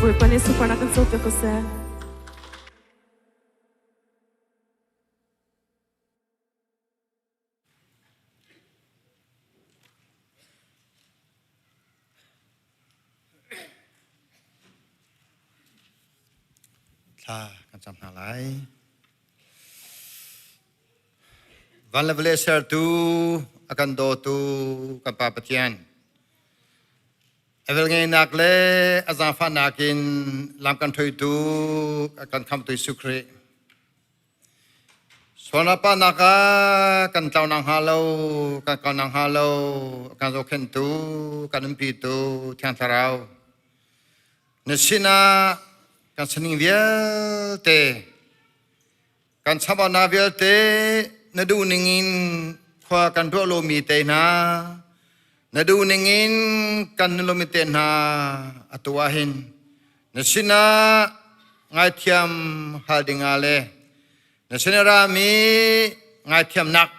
Bawipa nih sunparnak kan copiak ko seh. Thla kan cam hna lai. Van le vawlei sertu, a kan dawtu kan Pa Pathian. A velngeihnak le a zaangfahnak in lam kan ṭhoitu, a kan khamtu Jesuh Khrih. Sualnak pahnak ah kan tlau nakhnga lo, kan kal nakhnga lo, a kan zohkhenhtu, kan umpitu Thiang Thlarau. Na sinah kan sining vialte, kan chambaunak vialte na duh ningin khua kan ruah lomi te hna, na duh ningin kan nun lomi te hna atu ah hin na sinah ngaithiam hal dingah le na sin a rami ngaithiamnak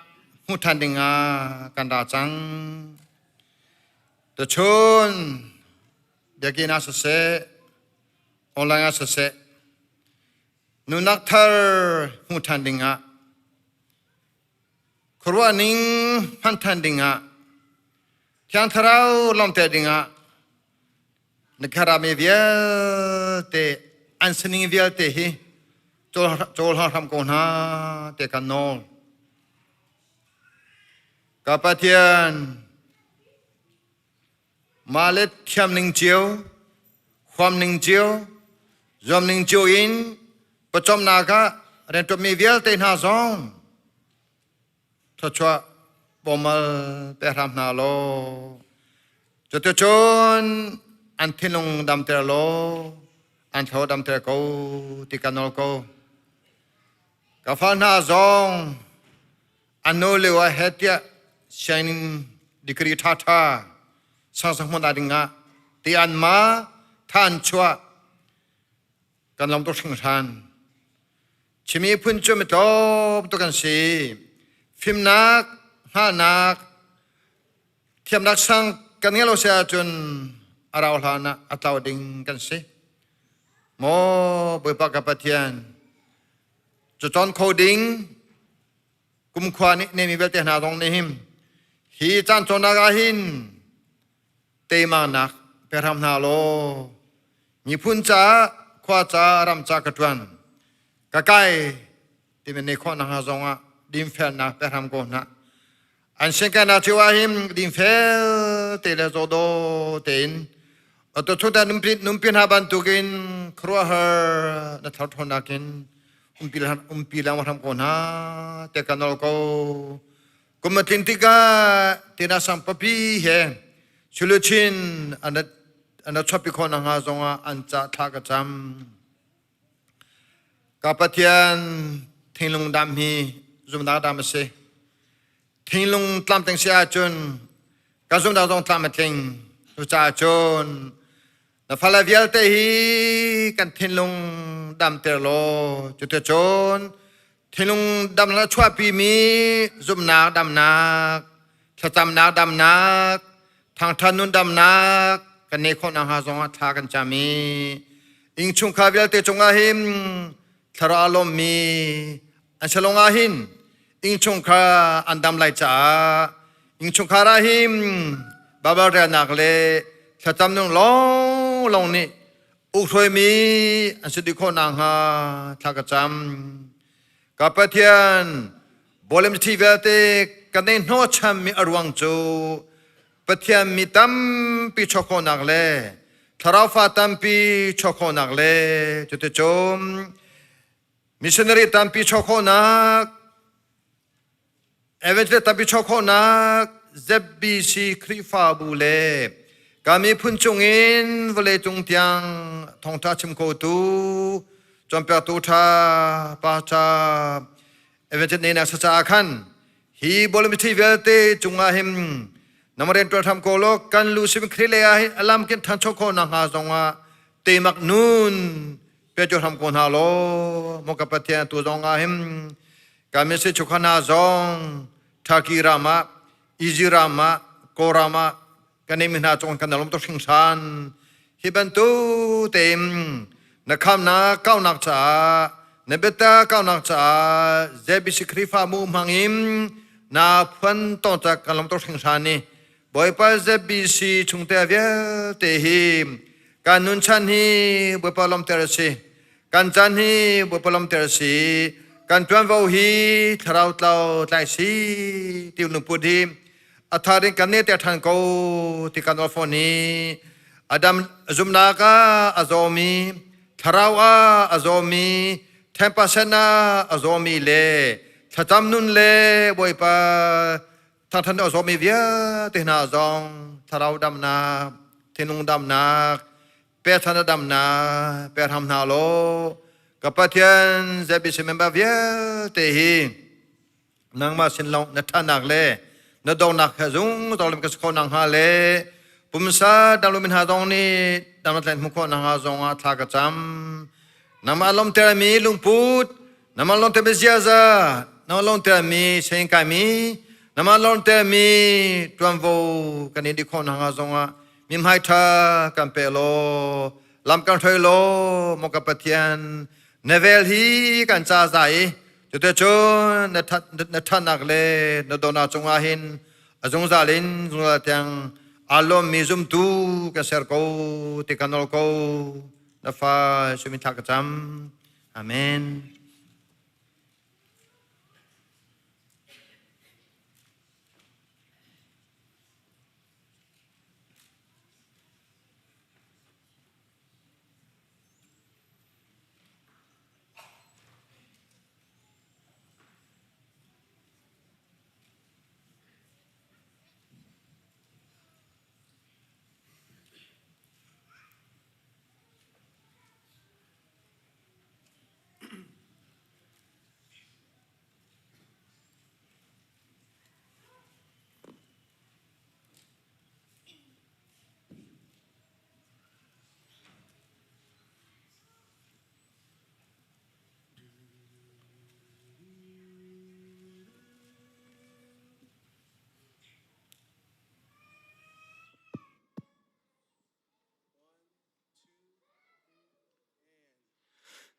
hmuh ṭhan dingah kan ra cang. Tuchun biakinn ah siseh, online ah siseh, nunnak thar hmuh ṭhan dingah khuaruah ning hman ṭhan dingah Thiang Thlarau lawmter dingah na kharami vialte an sining vialte hi cawl hram ko hna te kan nawl. Ka Pathian, mah le thiam ning cio, huam ning cio, zuam ning cio in pawcawmnak ah rianṭuanmi vialte hna zong thluachuah bawmal pe hram hna law cuticun an thinlung damter law an thlo damter ko ti ka nawl ko. Ka fa hna zong an nu lio ah he tiah sianginn degree ṭhaṭha sangsang hmun ah dingah ti an ma tha an chuah kan lawm tuk hringhran. Chimi phun cu mitlawm tuk an si. Fimnak, hngalhnak, thiamnak sang kan ngei lo si ahcun a rau hlan ah a tlau ding kan si. Maw Bawipa ka Pathian, cu cawn kho ding kumkhua nih nemi vialte hna zong nih hin hi caan cawnnak ah hin teimaknak pe hram hna law miphun caah khua ca ram ca ka ṭuan ka kai timi ne khawh nakhnga zongah dinfelnak pe hram ko hna an siangkainak cio ah hin dinfel te le zawdaw tein atu chuta numpi numpi hna bantukin khuaruahhar na thar ṭhawnnak in umpi umpi lang hram ko hna te ka nawl ko Kum a tlin tikah tina sang papi he suluchin an an chuahpi khawh nakhnga zongah an ca thla ka cam. Ka Pathian thinglung dam hi zumnak dam a si. Thinglung tlamtling si ahcun ka zumnak zong tlam a tling. Cucaah cun na fale vialte hi kan thinlung damter law cuticun Thinlung damnak chuahpimi zumhnak damnak, thlacamnak damnak, thangṭhat nun damnak kan neih khawh nakhnga zongah thla kan cam i innchungkhar vialte cungah hin thlarau a lawmmi an si lawngah hin innchungkhar an dam lai caah innchungkhar ah hin Baibal relnak le thlacam nung lawnglawng nih Ukhruaimi an si dih khawh nakhnga thla ka cam. Ka Pathian, bawlem thi vialte kan ei hnawhchanmi a ruang cu Pathian mi tampi chuah khawhnak le thlarau fa tampi chuah khawhnak le cuticun missionary tampi chuah khawhnak, evangelist tampi chuah khawhnak, ZBC Khrihfabu le ka miphun chungin vawleicung tiang thawngṭha chim khotu cawnpiaktu ṭha pastor evangelist ne na sa caah khan hi bawlmi vialte cungah hin nama rian ṭuan hram ko law kan lu sim Khrih lei ah hin alam kin ṭhancho khawh nakhnga zongah temak nun pe cu hram ko hna law maw ka Pathian tu zong ah hin ka ministry chukha hna zong Turkey ram ah Egypt ram ah Kawl ram ah kan imi hna cung kan lawm tuk hringhran. Hi bantuk tein na khamnak kaunak caah, na biata kaunak caah ZBC Khrihfabu hmangin na phuan tong cak kan lawm tuk hringhran ni. Bawipa ZBC chungte vialte hi kan nun chan hi Bawipa lawmter a si. Kan caan hi Bawipa lawmter a si. Kan ṭuanvo hi thlarau tlau tlai si ti lungput hi a thar in kan ne ter ṭhan ko ti kan aw fawn i Adam zumnak ah a zawmi, thlarau ah a zawmi, 10% ah a zawmi le thlacam nun le Bawipa thangṭhat a zawmi vialte hna zong thlarau damnak, thinlung damnak, pechan a damnak pe hram hna law ka Pathian ZBC member vialte hi nangmah sin lawng na ṭhatnak le na dawtnak he zungzal in ka si khawh nakhnga le pumsa damlomi hna zong nih damnak tlen hmuh khawh nakhnga zong ah thla ka cam. Nangmah lawmtermi lungput, nangmah lawmtermi ziaza, nangmah lawmtermi sengkaimi, nangmah lawmtermi ṭuanvo kan in dih khawh nakhnga zong ah mithmai ṭha kan pe law lam kan hruai law maw ka Pathian na vel hi kan ca za i cuticun na ṭhatnak le na dawtnak cungah hin a zungzal in zungzal tiang aa lawmmi zumtu kan ser ko ti kan nawl ko. Na fa Jesuh thla ka cam. Amen.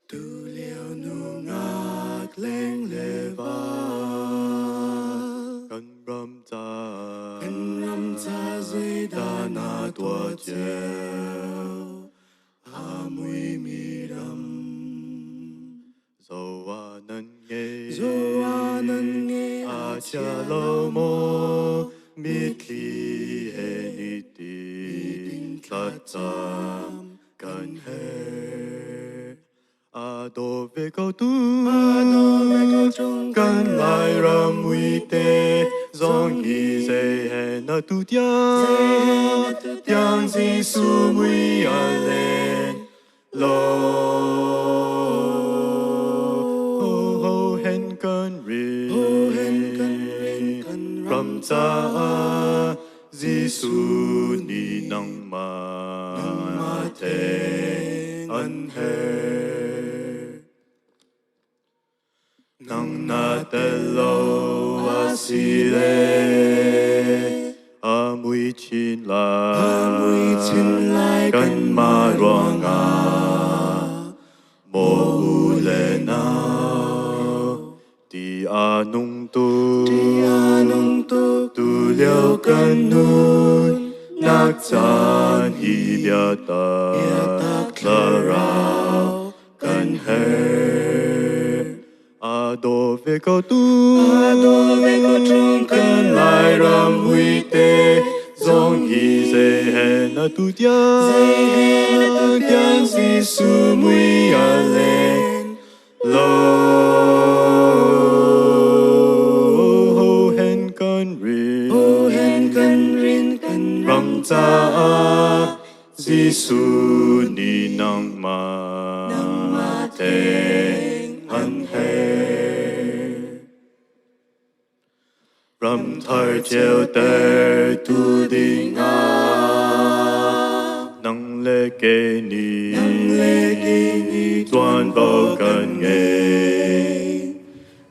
Tulio nungak leng le va kan ram ca kan ram ca zeidah na tuah cio a mui mi ram zoa nan ngei zoa nan ngei a chia lo maw mitthli he nitin thlacam kan herh a daw ve ko tu kan Lairam muite zong hi zei he na tu tiang tiang Jesuh mui a len lo ho hen kan rin ram caah Jesuh nih nangmah theng an herh. Nang na tel lo a si le a mui chin lai kanmah ruangah maw u le nau Ti a nung tuk, tu lio kan nun nak caan hi biatak thlarau kan herh. A daw ve ko tu, kan na tu tiang tiang Jesuh mui a len lo ho hen kan rin ho hen kan rin kan ram caah Jesuh nih nangmah theng an herh. Ram thar ceuter tu dingah nang le kei nih tuanvo kan ngei.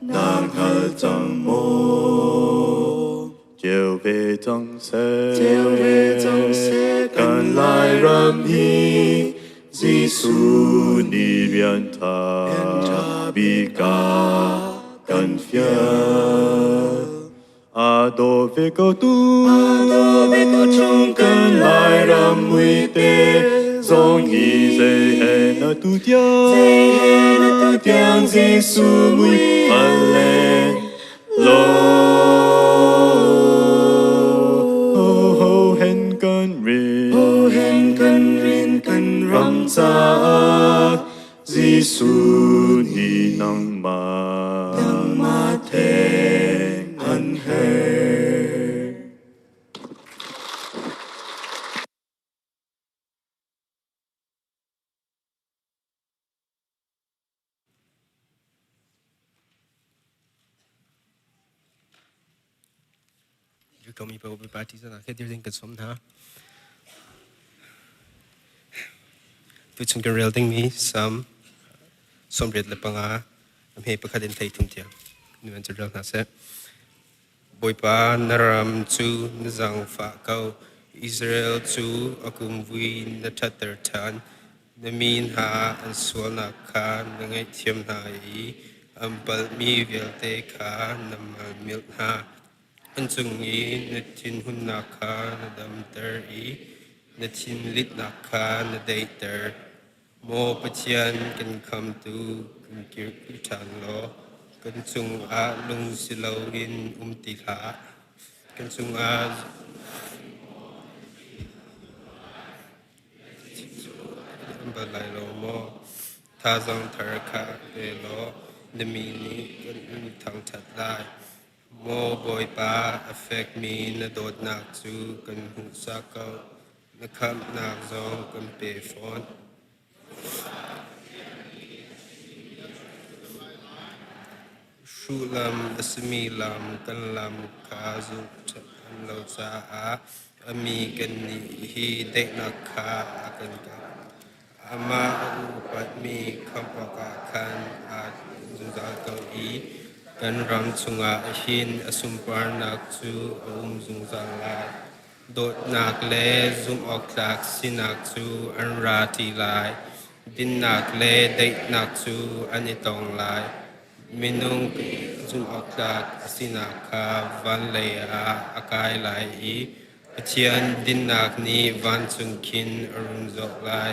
Na hngal cang maw? Ceu ve cang seh. Kan Lairam hi Jesuh nih rian ṭha bik a kan fial. A daw ve ko tu kan Lairam muite zong hi zei he na tu tiang Jesuh mui a len lo ho hen kan rin ho hen kan rin kan ram caah Jesuh nih nangmah nangmah theng an herh. Komi pa upi party zan ah dir ding kan som hna. Tuchun kan rel dingmi Psalm 85 a hme pakhat in thei thum tiang nu an rel hna seh. Bawipa na ram cu na zaangfah ko Israel cu a kumvui na ṭhatter ṭhan Na mi hna an sualnak kha na ngaihthiam hna i an palhmi vialte kha na malmilh hna. An cung i na thinhunnak kha na damter i na thinlitnak kha na daihter. Maw Pathian, kan khamtu, kan kirpi ṭhan law kan cungah lung si loin um ti hlah. Kan cungah An bal lai lo maw? Thazaang thar kha pe law na mi nih kan in thangṭhat lai. Maw Bawipa, a fekmi na dawtnak cu kan hmuhsak ko, na khamhnak zong kan pe fawn. Hruh lam a simi lam kan lam kha zulh ṭhan lo caah a mi kannih hi daihnak kha a kan kap. Amah a upatmi khamh awkah khan aa zungzal ko i kan ram chungah hin a sunparnak cu a um zungzal lai. Dawtnak le zumhawktlak sinak cu an ra ṭi lai. Dinnak le daihnak cu an i tong lai. Minung zumhawktlak a sinak kha van lei ah a kai lai i Pathian dinnak nih vancung khin a run zoh lai.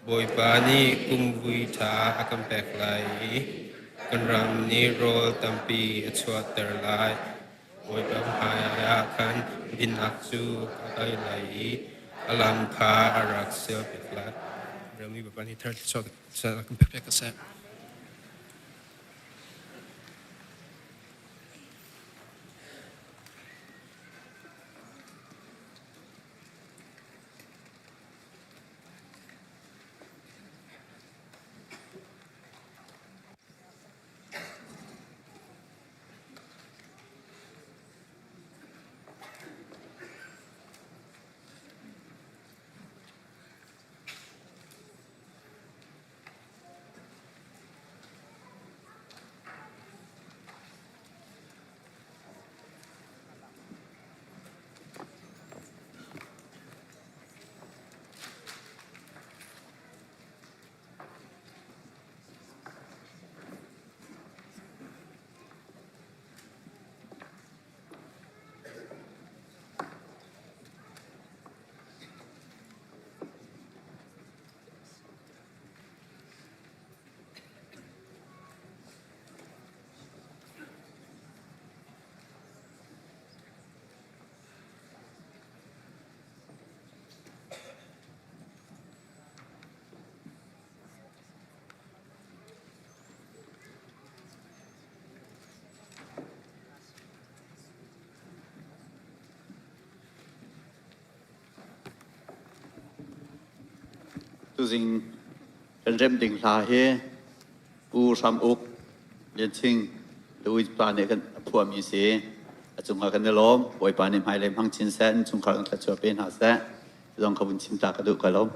Bawipa nih kumvui ṭha a kan pek lai i kan ram nih rawl tampi a chuahter lai. Bawipa hmaiah khan dinnak cu a kai lai i a lam kha a rak sialpiak lai. Relmi Bawipa nih thar thluachuah a kan pek ko seh. Tuzing kan remh ding hla hi Pu Hram Uk Lian Ching Louis pa nih kan a phuahmi si. A cungah kan i lawm. Bawipa nih hmailei hmang chin seh, innchungkhar kan thluachuah pe hna seh. Zong ka vun chim ta ka duh ka lawm.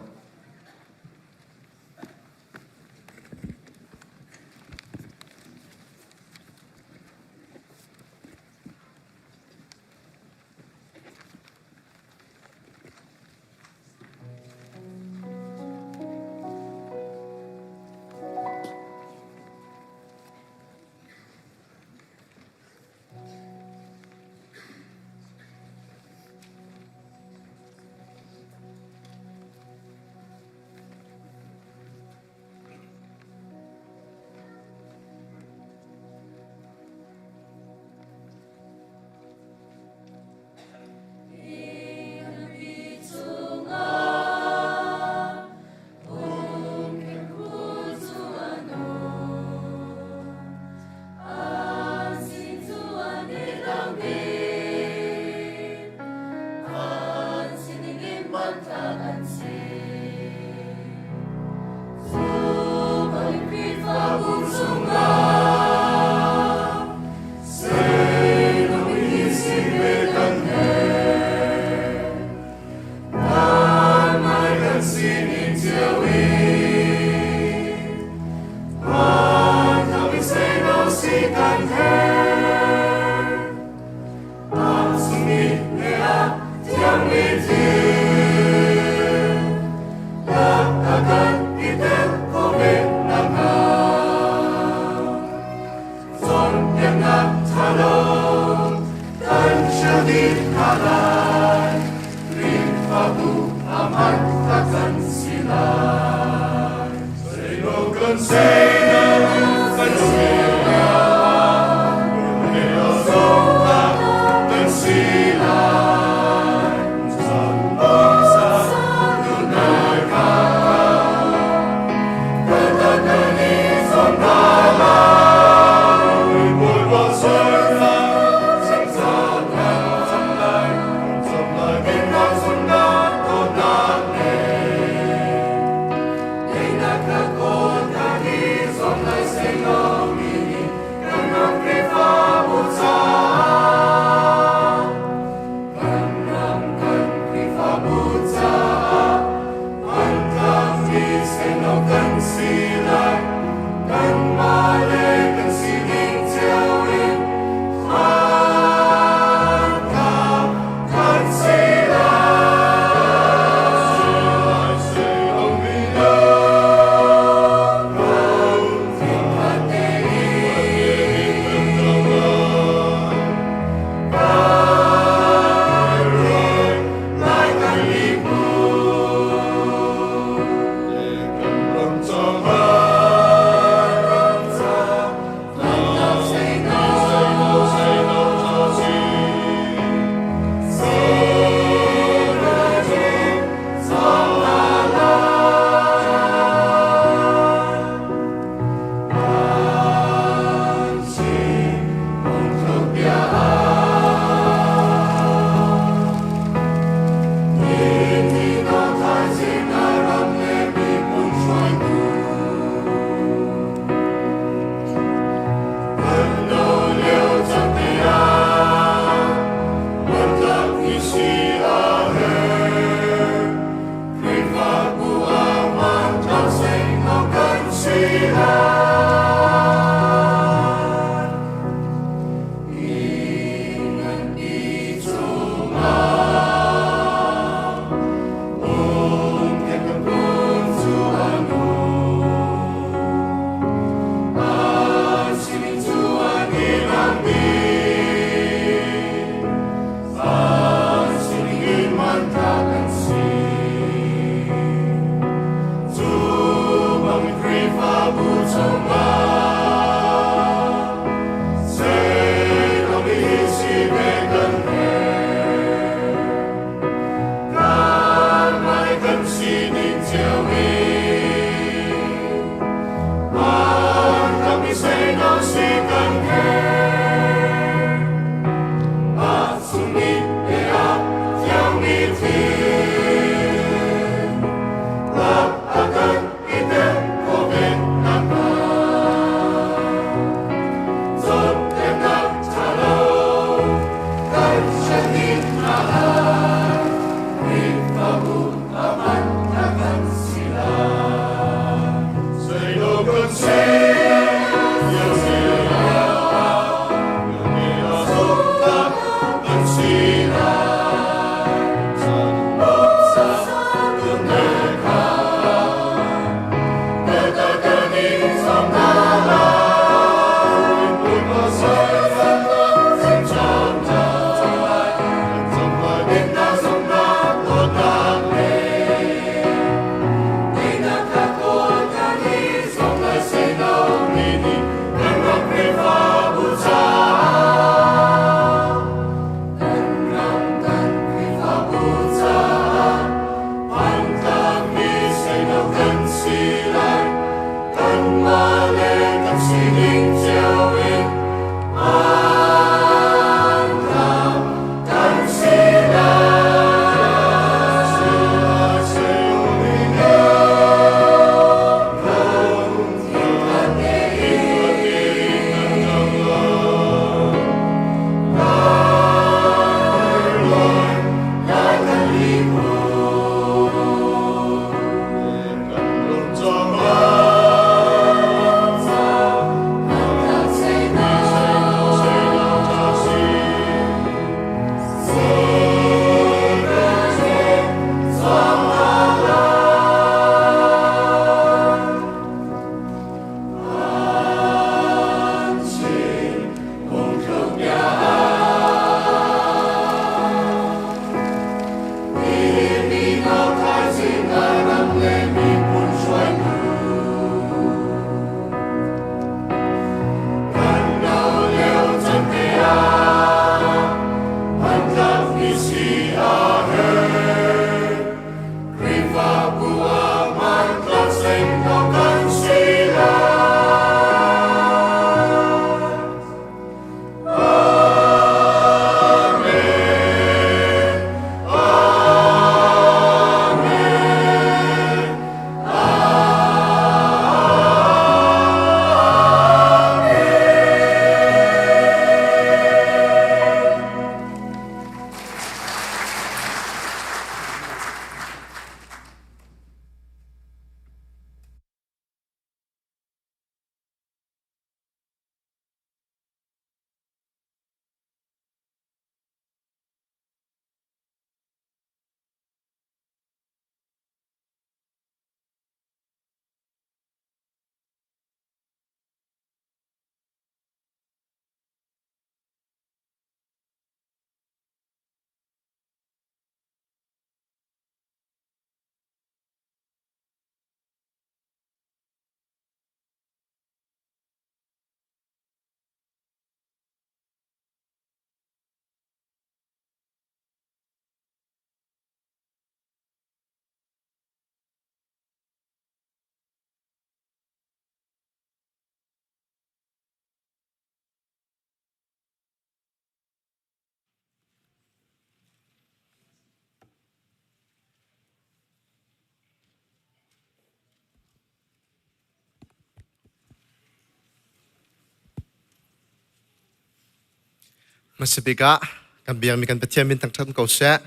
Hmasabik ah kan biakmi kan Pathian min thangṭhat ko seh.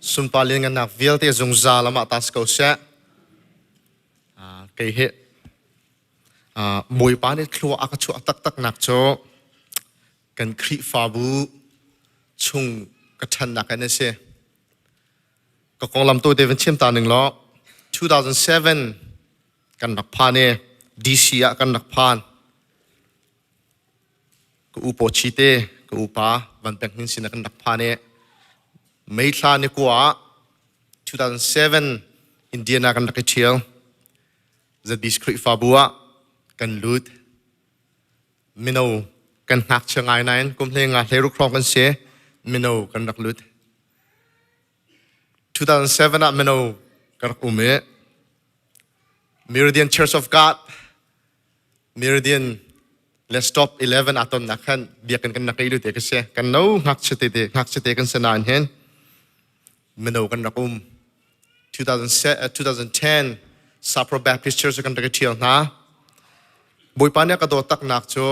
Sunpar lianngannak vialte zungzal amah ta si ko seh. Kei hi Bawipa nih thlua a ka chuah taktaknak cu kan Khrihfabu chung ka ṭhannak in a si. Ka konglam tawite van chim ta ning law 2007 kan rak phan i DC ah kan rak phan. Ka u paw chi te ka upa Van Peng Hnin sin ah kan rak phan i May thla ni kua ah 2007 Indiana kan rak i ṭhial. ZBC Khrihfabu ah kan lut. Mino kan ngakchia ngai nain kum hle nga hle ruk hrawng kan si. Mino kan rak lut. 2007 ah mino ka rak um i Meridian Church of God Meridian le stop 11 aa tonnak khan biakinn kan rak i te ka si. Kan no ngakchia te ngakchia te kan si nain hin mino kan rak um. 2010 Sapro Baptist Church kan rak i ṭhial hna. Bawipa nih a ka dawt taknak cu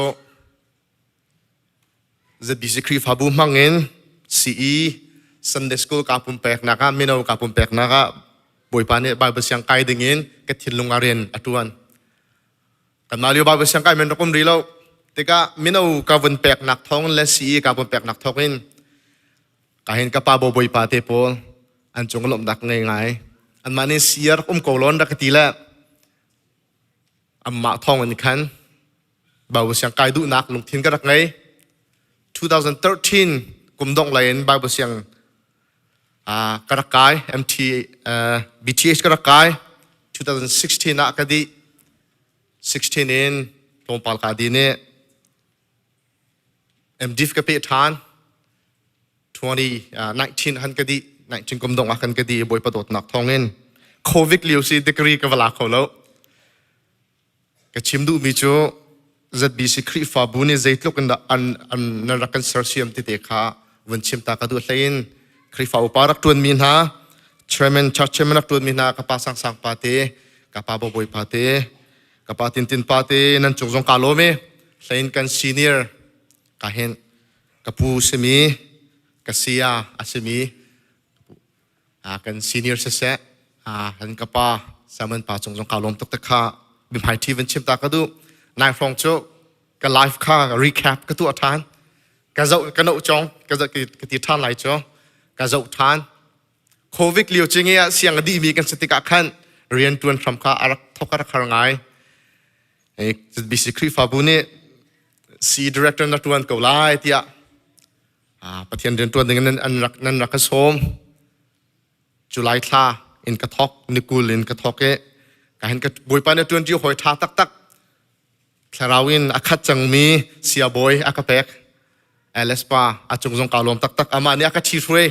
ZBC Khrihfabu hmangin CE Sunday School kaa pumpeknak ah mino kaa pumpeknak ah Bawipa nih Bible siang kai dingin ka thinlung ah rian a ṭuan. Kanmah lio Bible siang kai men rak um rih lo. Tikah mino ka vun peknak thawng le CE ka vun peknak thawngin ka hin ka pa bo Bawipa te pawl an cung lawmhnak ngei ngai. Anmah nih CE rak um ko lawn rak ka ti le Amah thawngin khan Bible siang kai duhnak lungthin ka rak ngei. 2013 kum dongh lei in Bible siang ka rak kai MT BTH ka rak kai 2016 ah ka dih 16 in tlawmpal ka di nih MDiv ka peh ṭhan 2019 han ka dih 19 kum dong ah kan ka dih Bawipa dawtnak thawngin COVID lio si degree ka va la kho lo ka chim duhmi cu ZBC Khrihfabu nih zeitluk in dah an an nan rak kan sersiam ti te kha vun chim ta ka duh hlein Khrihfa upa rak ṭuanmi hna chairman church chairman rak ṭuanmi hna ka pa Sang Sang pa te ka pa Bawi pa te ka pa Tin Tin pa te nan cung zong ka lawm i hlein kan senior ka hin ka pu simi ka saya a simi kan senior siseh kan ka pa Simon pa cung zong ka lawm tuk te kha bimhai thi van chim ta ka duh nai hrawng cu ka life kha recap ka tuah ṭhan ka zoh ka noh chong ka zoh ka ti ṭhan lai cu ka zoh ṭhan COVID lio cu nge ah siang a dihmi kan si tikah khan rian ṭuan hram kha a rak thok a rak har ngai BC Khrihfabu nih C director na ṭuan ko lai tiah Pathian rian ṭuan ding in an rak nan rak ka sawm July thla in ka thok nikul in ka thok i ka hin ka Bawipa nih ṭuan ṭi hawi ṭha taktak thlarau in a khat cangmi siabawi a ka pek LS pa a cung zong kaa lawm taktak amah nih a ka ṭhi hruai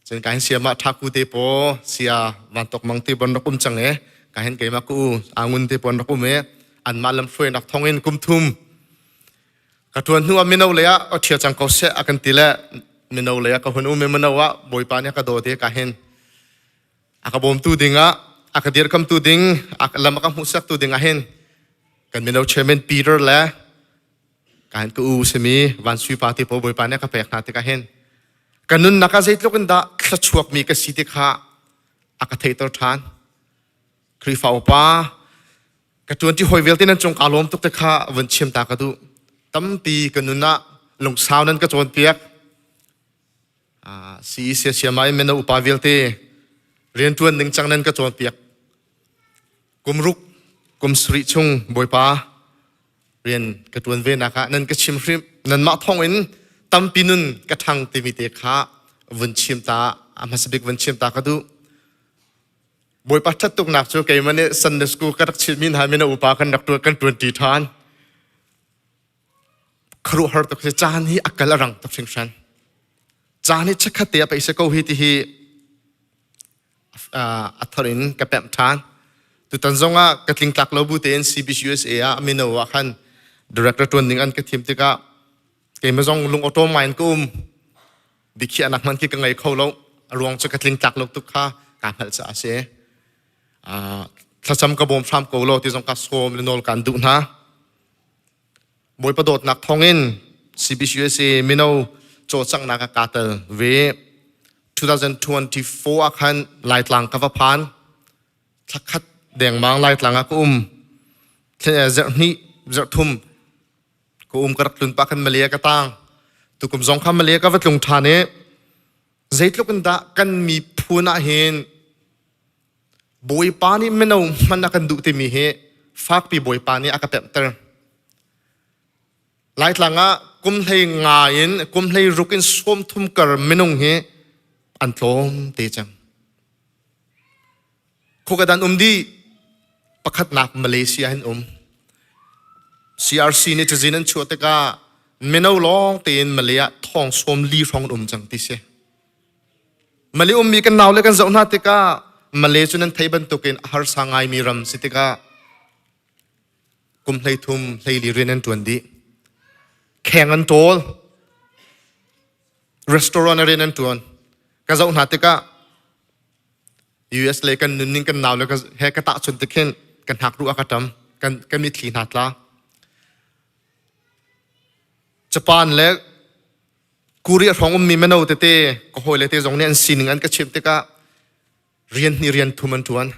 cun ka hin sia mah ṭhaku te paw sia vantok mang te bon rak um cang e ka hin keimah ku angun te pon rak um e anmah lam hruainak thong in kum thum ka ṭuan hnu ah mino lei ah a ṭhia cang ko seh a kan ti le mino lei ah ka hun um i mino ah bawipa nih a ka dawt i ka hin a ka bawmtu ding ah a ka dirkamtu ding lam a ka hmuhsaktu ding ah hin kan mino chairman Peter le kan ka u simi Van Sui pa te pawl bawipa nih a ka pek hna tikah hin ka nunnak ah zeitluk in dah thluachuakmi ka si ti kha a ka theihter ṭhan Khrihfa upa ka ṭuanṭi hawi vialte nan cung kaa lawm tuk te kha vun chim ta ka duh tampi ka nun ah lungsau nan ka cawnpiak CEC siama in mino upa vialte rianṭuan ning cang nan ka cawnpiak. Kum ruk, kum sarih chung Bawipa rian ka ṭuan ve nak ah nan ka chim hrim nanmah thawng in tampi nun ka ṭhang timi te kha vun chim ta a hmasa bik vun chim ta ka duh. Bawipa ṭhat tuknak cu keimah nih Sunday school ka rak chimmi hna mino upa kan rak ṭuan kan ṭuan ṭi ṭhan. Khuaruahhar tuk si caan hi a kal a rang tuk hringhran. Caan hi chikkhat te ah pei si ko hi ti hi a thar in ka pemh ṭhan. Tutan zong ah ka tlingtlak lo bu tein CBCUSA ah mino ah khan director ṭuan ding an ka thim tikah keimah zong lung awṭawm ngai in ka um. Biakhiahnak hmanh khi ka ngei kho lo. A ruang cu ka tlingtlak lo tuk kha kaa hngalh caah a si. Thlacam ka bawm hram ko law ti zong ka sawm le nawl kaan duh hna. Bawipa dawtnak thawngin CBCUSA mino cawlcanghnak ah kaa tel ve. 2024 ah khan Laitlang ka va phan. Thlakhat dengmang Laitlang ah ka um. Zarh hnih, zarh thum ka um ka rak tlun pah khan Malay ka tang. Tukum zong kha Malay ka va tlung ṭhan i zeitluk in dah kan miphun ah hin Bawipa nih mino hman a kan duh timi hi fakpi Bawipa nih a ka pemhter. Laitlang ah kum hlei nga in kum hlei ruk in sawm thum kar minung hi an tlawm te cang. Khukadan um dih pakhatnak Malaysia hin um. CRC nih cazin an chuah tikah mino lawng tein Malay ah thong sawm li hrawng um cang ti si. Malay ummi kan naule kan zoh hna tikah Malay cu nan thei bantukin a harsa ngaimi ram si tikah kum 13 hleili rian an ṭuan dih. Kheng an ṭawl. Restaurant ah rian an ṭuan. Ka zoh hna tikah US le kan nunning kan naule he ka tahchun tik hin kan hnak ruh a ka ṭam. Kan, kan mitthli hna tla. Japan le Korea hrawng ummi mino tete ka hawile te zong nih an sining an ka chimh tikah rian hnih rian thum an ṭuan.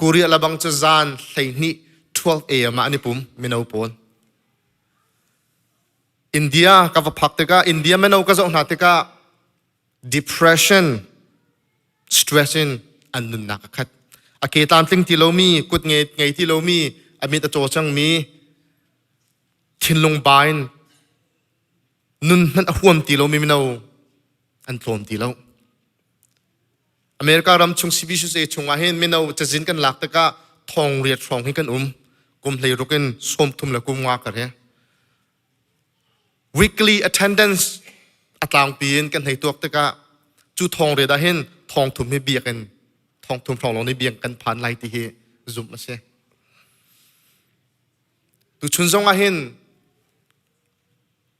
Korea labang cu zan 12 12 a.m. ah an i pum mino pawl. India ka va phak tikah India mino ka zoh hna tikah depression stress in an nunnak a khat. A ke tlamtling ti lomi, kut ngei, ngei ti lomi, a mit a caw cangmi, thinlung ba in nun hmanh a huam ti lomi mino an tlawm ti lo. America ram chung CBCUSA chungah hin mino cazin kan lak tikah thong riat hrawng hi kan um. Kum hlei ruk in sawm thum le kum nga kar hi. Weekly attendance a tlangpi in kan hei tuak tikah cu thong riat ah hin thong thum hi biak in thong thum hrawng lawng nih biak kan phan lai ti hi zumh a si. Tuchun zong ah hin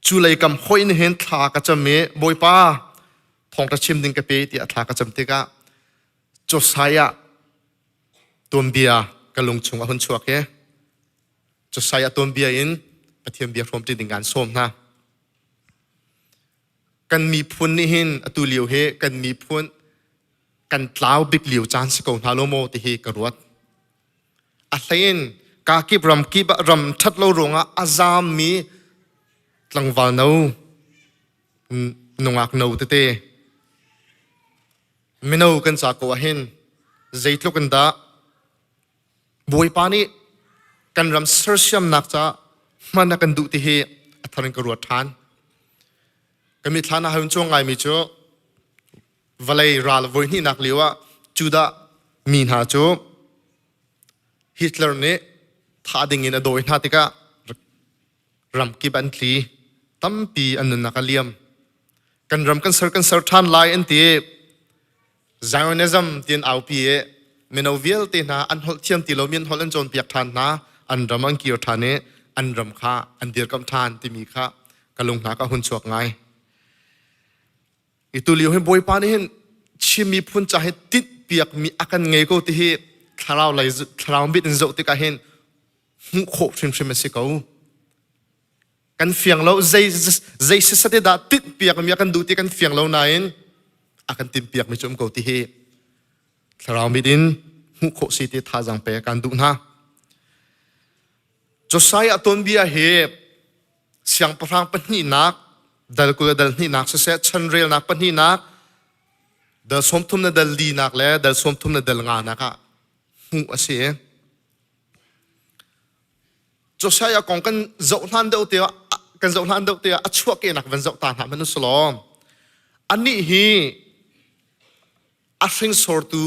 Cu lei kam hoi nih hin thla ka cam i Bawipa thawngṭha chim ding ka pe tiah thla ka cam tikah Josiah tuanbia ka lung chung a hun chuak i Josiah tuanbia in Pathian bia hrawmṭi ding aan sawm hna. Kan miphun nih hin atu lio hi kan miphun kan tlau bik lio caan si ko hna lo maw ti hi ka ruat. A hleiin kakip ram kip ah ram ṭhat lo ruangah a zaammi tlangval no, nungak no tete mino kan ca ko ahhin zeitluk in dah Bawipa nih kan ram sersiamnak ca hman a kan duh ti hi a thar in ka ruat ṭhan. Ka mithlan ah hun cuang ngaimi cu vawlei ral voihnihnak lio ah Judah mi hna cu Hitler nih thah ding in a dawi hna tikah ramkip an tli tampi an nunnak a liam kan ram kan ser kan ser ṭhan lai an ti Zionism tiin aupi i mino vialte hna an holh thiam ti lomi an holh an cawnpiak ṭhan hna an ram an kir ṭhan i an ram kha an dirkamh ṭhan timi kha ka lung hna ka hun chuak ngai I tulio hi Bawipa nih hin Chin miphun ca hi tinhpiakmi a kan ngei ko ti hi thlarau lei thlarau mit in zoh tikah hin hmuh khawh hrimhrim a si ko. Kan fiang lo zei zei sisate dah tinhpiakmi a kan duh ti kan fiang lo nain a kan tinhpiakmi cu um ko ti hi thlarau mit in hmuh khawh si ti thazaang pe kan duh hna. Josiah tuanbia hi siangpahrang pahnihnak dal 20 le dal hnihnak siseh chanrelnak pahnihnak dal 30 le dal linak le dal 30 le dal nganak ah hmuh a si. Josiah kong kan zoh hlan deuh te kan zoh hlan deuh te a chuahkehnak van zoh ta hna hmanh usulaw anih hi a hringsortu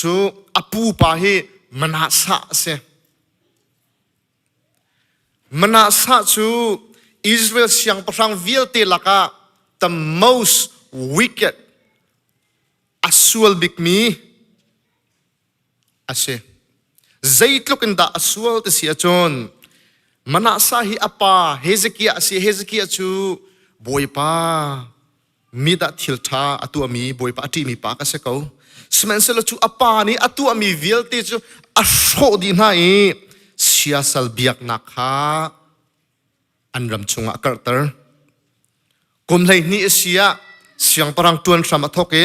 Cu a pupa hi Manasseh a si. Manasseh cu Israel siangpahrang vialte lakah the most wicked a sual bikmi a si. Zeitluk in dah a sual ti si ahcun Manasseh hi a pa Hezekiah a si. Hezekiah cu Bawipa mi dah thil ṭha a tuahmi Bawipa a ṭihmi pa ka si ko. Sihmanhsehlaw cu a pa nih a tuahmi vialte cu a hrawh dih hna i siasal biaknak kha An ram chungah a karhter. Kum 12 a si ah siangpahrang ṭuan hram a thawk i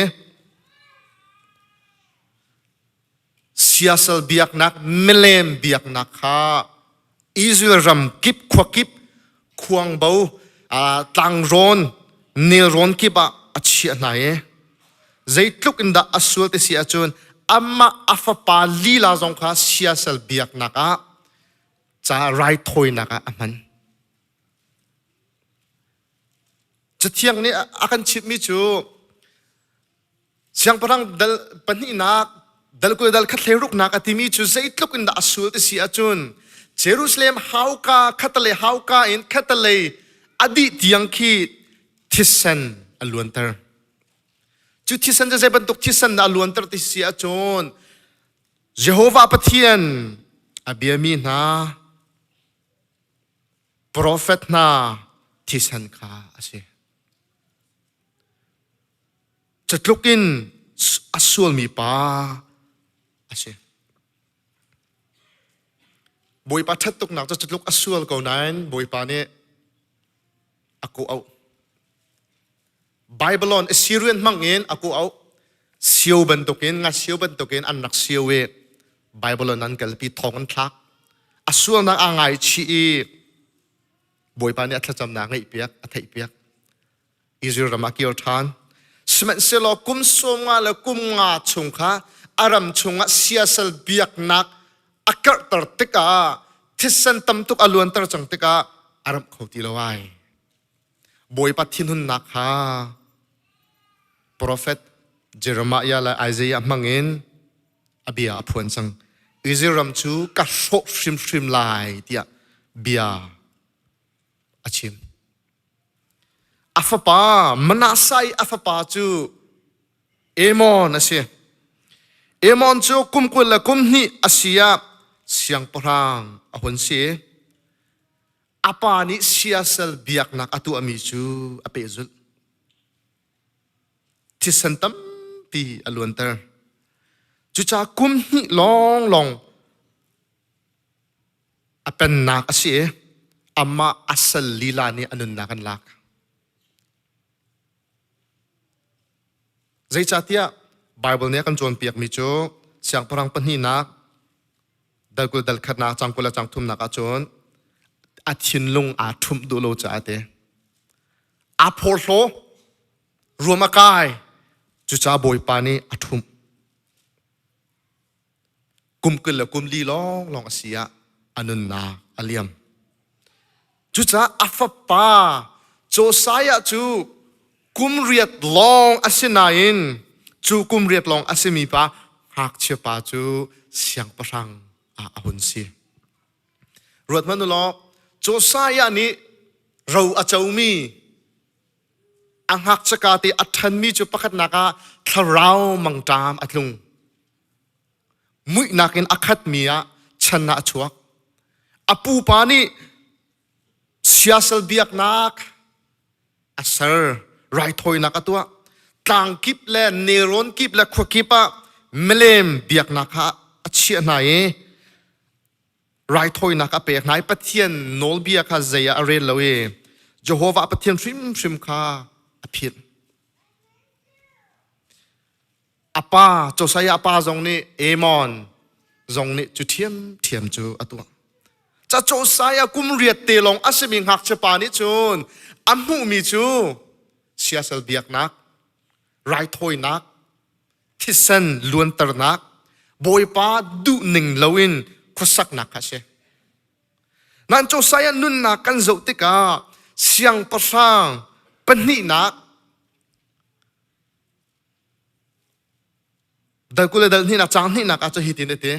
siasal biaknak milem biaknak kha Israel ram kip khua kip khuangbo tlangrawn nelrawn kip ah a chiah hna i zeitluk in dah a sual ti si ahcun amah a fapa lila zong kha siasal biaknak ah ca raithawinak ah a hman. Cathiang nih a kan chimhmi cu Siangpahrang dal pahnihnak dal 20 dal khat hleiruknak a timi cu zeitluk in dah a sul ti si ahcun Jerusalem hauka khatalei hauka in khatalei a dih tiang khi thisen a luanter. Cu thisen cu zei bantuk thisen dah a luanter ti si ahcun Jehovah Pathian a biami hna profet hna thisen kha a si. Catluk in a sualmi pa a si. Bawipa ṭhat tuknak cu catluk a sual ko nain Bawipa nih a kawh auh. Babylon Assyrian hmang in a kawh auh. Sio bantukin nga sio bantukin an rak sio i Babylon an kalpi thong an thlak. A sualnak aa ngaichih i Bawipa nih a thlacamnak a ngaihpiak, a theihpiak. Israel ram ah kir ṭhan. Sihmanhsehlaw kum 50 le kum nga chung kha a ram chungah siasal biaknak a karhter tikah thisen tam tuk a luanter cang tikah a ramh kho ti lo ai. Bawipa thinhunnak kha profet Jeremiah le Isaiah hmangin a bia a phuan cang. Israel ram cu ka hrawh hrimhrim lai tiah bia a chim. A fapa Manasseh i a fapa cu Amon a si. Amon cu kum 20 le kum hnih a si ah siangpahrang a hun si. A pa nih siasal biaknak a tuahmi cu a pehzulh. Thisen tampi a luanter. Cucaah kum hnih lawnglawng a pennak a si i amah a sal lila nih a nunnak an lak. Zeicahtiah Baibal nih a kan cawnpiakmi cu siangpahrang pahnihnak dal 20 dal khatnak cang 20 le cang thumnak ahcun a thinlung aa ṭhumh duh lo caah te aa phorhlaw ruam a kai cucaah Bawipa nih a ṭhumh. Kum 20 le kum li lawnglawng a si ah a nunnak a liam. Cucaah a fapa Josiah cu kum riat lawng a si nain cu kum riat lawng a simi pa ngakchia pa cu siangpahrang ah a hun si. Ruat hmanh u law Josiah nih ro a comi a ngakchia te a ṭhanmi cu pakhatnak ah thlarau mangṭam a tlung. Muihnak in a khatmi ah chan ah a chuak. A pupa nih siasal biaknak a ser, raithawinak a tuah. Tlang kip le nelrawn kip le khua kip ah milem biaknak kha a chiah hna i raithawinak a pek hna i Pathian nawlbia kha zei ah a rel lo i Jehovah Pathian hrimhrim kha a philh. A pa Josiah pa zong nih Amon zong nih cu ṭhiamṭhiam cu a tuah. Ca Josiah kum riat te lawng a simi ngakchia pa nih cun a hmuhmi cu siasal biaknak, raithawinak, thisen luanternak, Bawipa duhning loin khuasaknak kha a si. Nan Josiah nunnak kan zoh tikah siangpahrang pahnihnak Dal 20 le dal hnihnak caang hnihnak ah cun hitin a ti.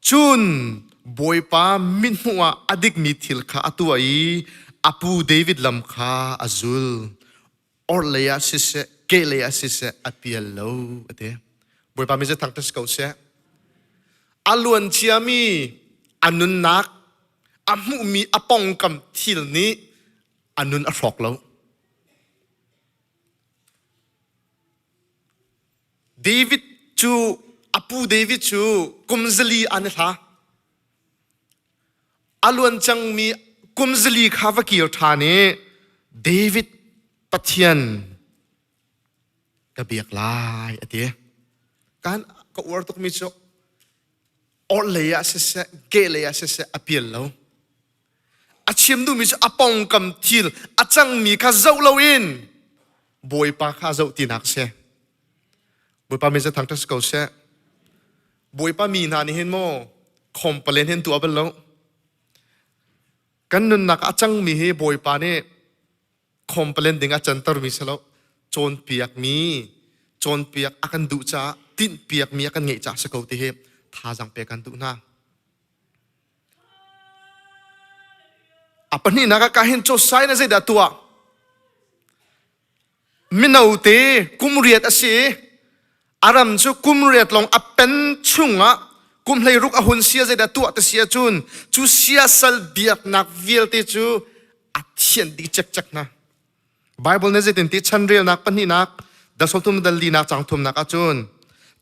Cun Bawipa mithmuh ah a dikmi thil kha a tuah i a pu David lam kha a zul. Orhlei ah siseh, kehlei ah siseh a pial lo a ti. Bawipa mi cu thangṭhat si ko seh. A luan ciami a nunnak, a hmuhmi a pongkam thil nih a nun a hrawk lo. David cu a pu David cu kum 4 an i hla. A luan cangmi kum zali kha va kir ṭhan i David Pathian ka biak lai a ti. Kan ka uar tukmi cu orhlei ah siseh, kehlei ah siseh a pial lo. A chim duhmi cu a pongkam thil a cangmi kha zoh loin Bawipa kha zoh tinak a si. Bawipa min cu thangṭhat si ko seh. Bawipa mi hna nih hin maw complain hin tuah bal lo. Kan nunnak a cangmi hi Bawipa nih complain ding a cantermi si lo. Cawnpiakmi, cawnpiak a kan duh caah, tinhpiakmi a kan ngeih caah si ko ti hi thazaang pek kan duh hna. A pahnihnak ah ka hin Josiah na zeidah tuah? Mino te kum riat a si i a ram cu kum riat lawng a pen chungah kum 16 a hun sia zeidah tuah te si ahcun cu siasal biaknak vialte cu a thianh dih cekcek hna. Bible nih zeitin ti chanrelnak pahnihnak dal sawmthum dal linak cang thumnak ahcun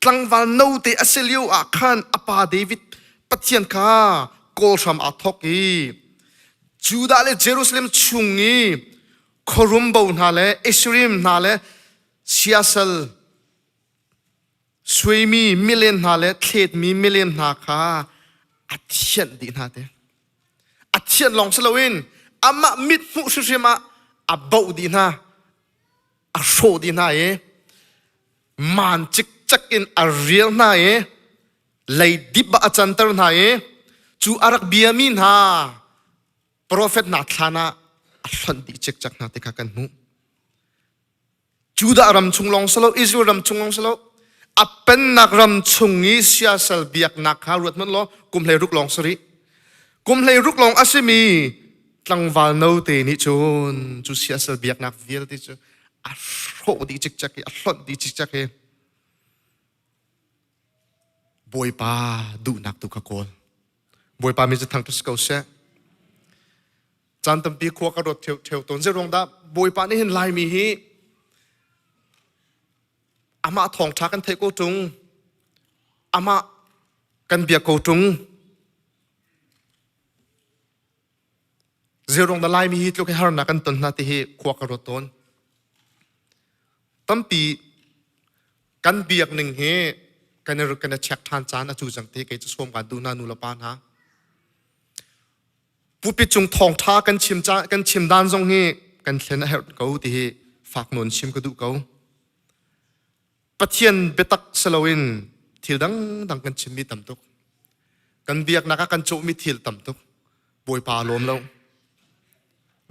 tlangval note a si lio ah khan a pa David Pathian kha kawl hram aa thawk i Judah le Jerusalem chung i khuarum bo hna le Israel hna le siasal suaimi milem hna le thletmi milem hna kha a thianh dih hna te. A thianh lawng si loin amah mit hmuh hrimhrim ah a boh dih hna, a hrawh dih hna i maan cikcek in a rial hna i leidip ah a canter hna i cu a rak biami hna profet hna thlan ah a hlonh dih cikcek hna ti kha kan hmuh. Judah ram chung lawng si lo, Israel ram chung lawng si lo, a pennak ram chung i siasal biaknak kha ruat hmanh law kum 16 lawng si rih. Kum 16 lawng a simi tlangval note nih cun cu siasal biaknak vialte cu a hrawh dih cikcek i a hlonh dih cikcek i Bawipa duhnak tu kha kawl. Bawipa mi cu thangṭhat si ko seh. Caan tampi khua ka ruat ṭheo tawn. Zeiruang dah Bawipa nih hin Laimi hi amah thawngṭha kan theih ko ṭung, amah kan biak ko ṭung. Zeiruang dah Laimi hi tluk hi harnak kan ton hna ti hi khua ka ruat tawn. Tampi kan biak ning hi kan i kan i check ṭhan caan a cu cang ti kei cu sawm kaan duh hna nu le pa hna. Pulpit cung thawngṭha kan chim ca kan chim dan zong hi kan thlen a herh ko ti hi fak nawn chim ka duh ko. Pathian biatak si loin thil dangdang kan chimmi tam tuk. Kan biaknak ah kan cawhmi thil tam tuk. Bawipa a lawm lo.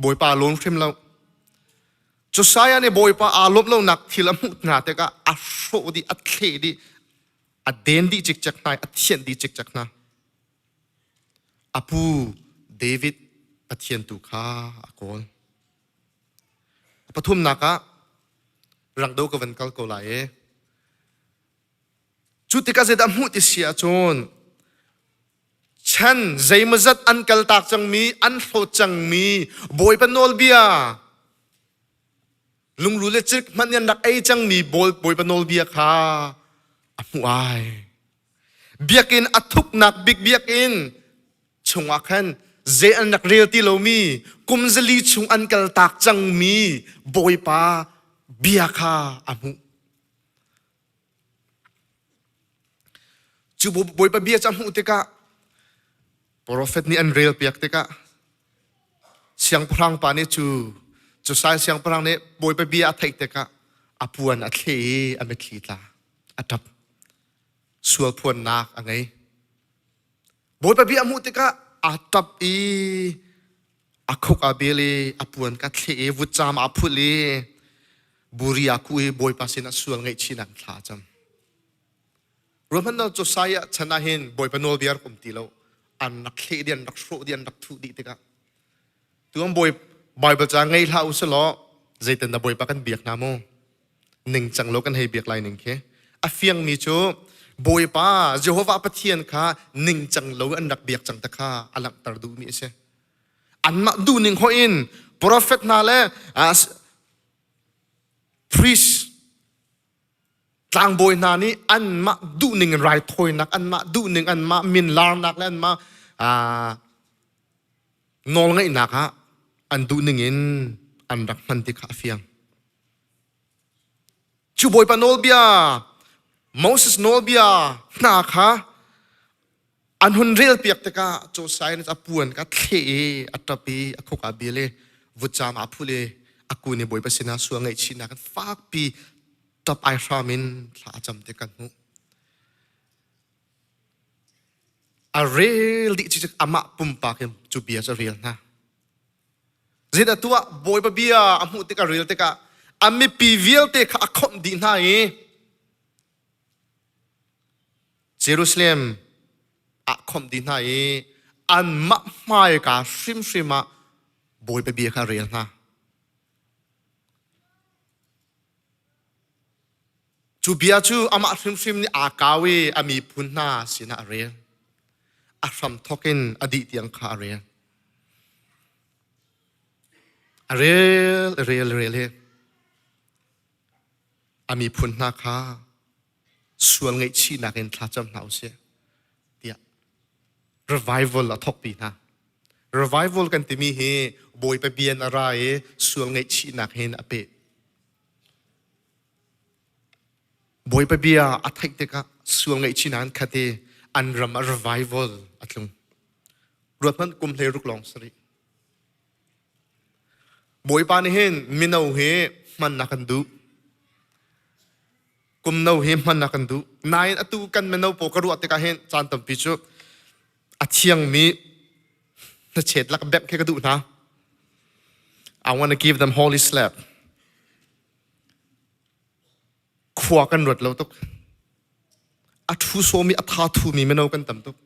Bawipa a lawm hrim lo. Josiah nih Bawipa aa lawmh lonak thil a hmuh hna tikah a hrawh dih, a thleh dih, a den dih cikcek hna i a thianh dih cikcek hna. A pu David Pathian tu kha a kawl. A pathumnak ah rang do ka van kal ko lai i cu tikah zeidah hmuh ti si ahcun chan zeimawzat an kaltak cangmi an hlawt cangmi Bawipa nawlbia lungru le cik hmanh an rak ei cangmi Bawipa nawlbia kha a hmuh ai. Biakinn a thuknak bik biakinn chungah khan zei an rak rel ti lomi kum zali chung an kaltak cangmi Bawipa bia kha a hmuh. Cu Bawipa bia cu a hmuh tikah profet nih an relpiak tikah siangpahrang pa nih cu Josiah siangpahrang nih Bawipa bia a theih tikah a puan a thleh i a mitthli tla a ṭap. Sual phuannak a ngei. Bawipa bia a hmuh tikah aa ṭap i a khuk aa bel i a puan ka thleh i vutcaam aa phulh i buri aa kuh i Bawipa sinah sual ngaihchihnak thla a cam. Ruahmannak Josiah chan ah hin Bawipa nawlbia rak um ti lo. An rak thleh dih, an rak hrawh dih, an rak thuh dih tikah tuan Bawi Bible ca ngei hlah u selaw zeitin dah Bawipa kan biak hna mu? Ningcang lo kan hei biak lai ning khi. A fiangmi cu Bawipa Jehovah Pathian kha ningcang lo an rak biak cang te kha a langhter duhmi a si. Anmah duhning hoih in prophet hna le priest tlangbawi hna nih anmah duhning in raithawinak, anmah duhning, anmah min larnak le anmah. Nawlngaihnak ah an duh ningin an rak hman ti kha a fiang. Cu Bawipa nawlbia, Moses nawlbia hna kha an hun rel piak tikah Josiah nih a puan kha thleh i a ṭap i a khuk aa bil i vutcam aa phul i a kun i Bawipa sinah sual ngaihchihnak in fakpi ṭap ai hram in thla a cam ti kan hmuh. A rel dih cu amah pumpak in cu bia cu a rel hna. Zeidah tuah Bawipa bia a hmuh tikah rel tikah a mipi vialte kha a khawmh dih hna i Jerusalem ah khawmh dih hna i anmah hmaika hrimhrim ah Bawipa bia kha a rel hna. Cu bia cu amah hrimhrim nih aa kau i a miphun hna sinah a rel. A hramthawk in a dih tiang kha a rel. A rel, a rel, a rel i a miphun hna kha sual ngaihchihnak in thlacam hna usih tiah revival a thawkpi hna. Revival kan timi hi Bawipa bia in a ra i sual ngaihchihnak hin a peh. Bawipa bia a theih tikah sual ngaihchihnak an khat i an ram ah revival a tlung. Ruat hmanh kum 16 lawng si rih. Bawipa nih hin mino hi hman a kan duh. Kum no hi hman a kan duh. Nain atu kan mino pawl ka ruah tikah hin caan tampi cu a thiangmi hnachet lak bengh khi ka duh hna. I want to give them holy slap. Khua kan ruat lo tuk. A thu sawmi a tha thumi mino kan tam tuk.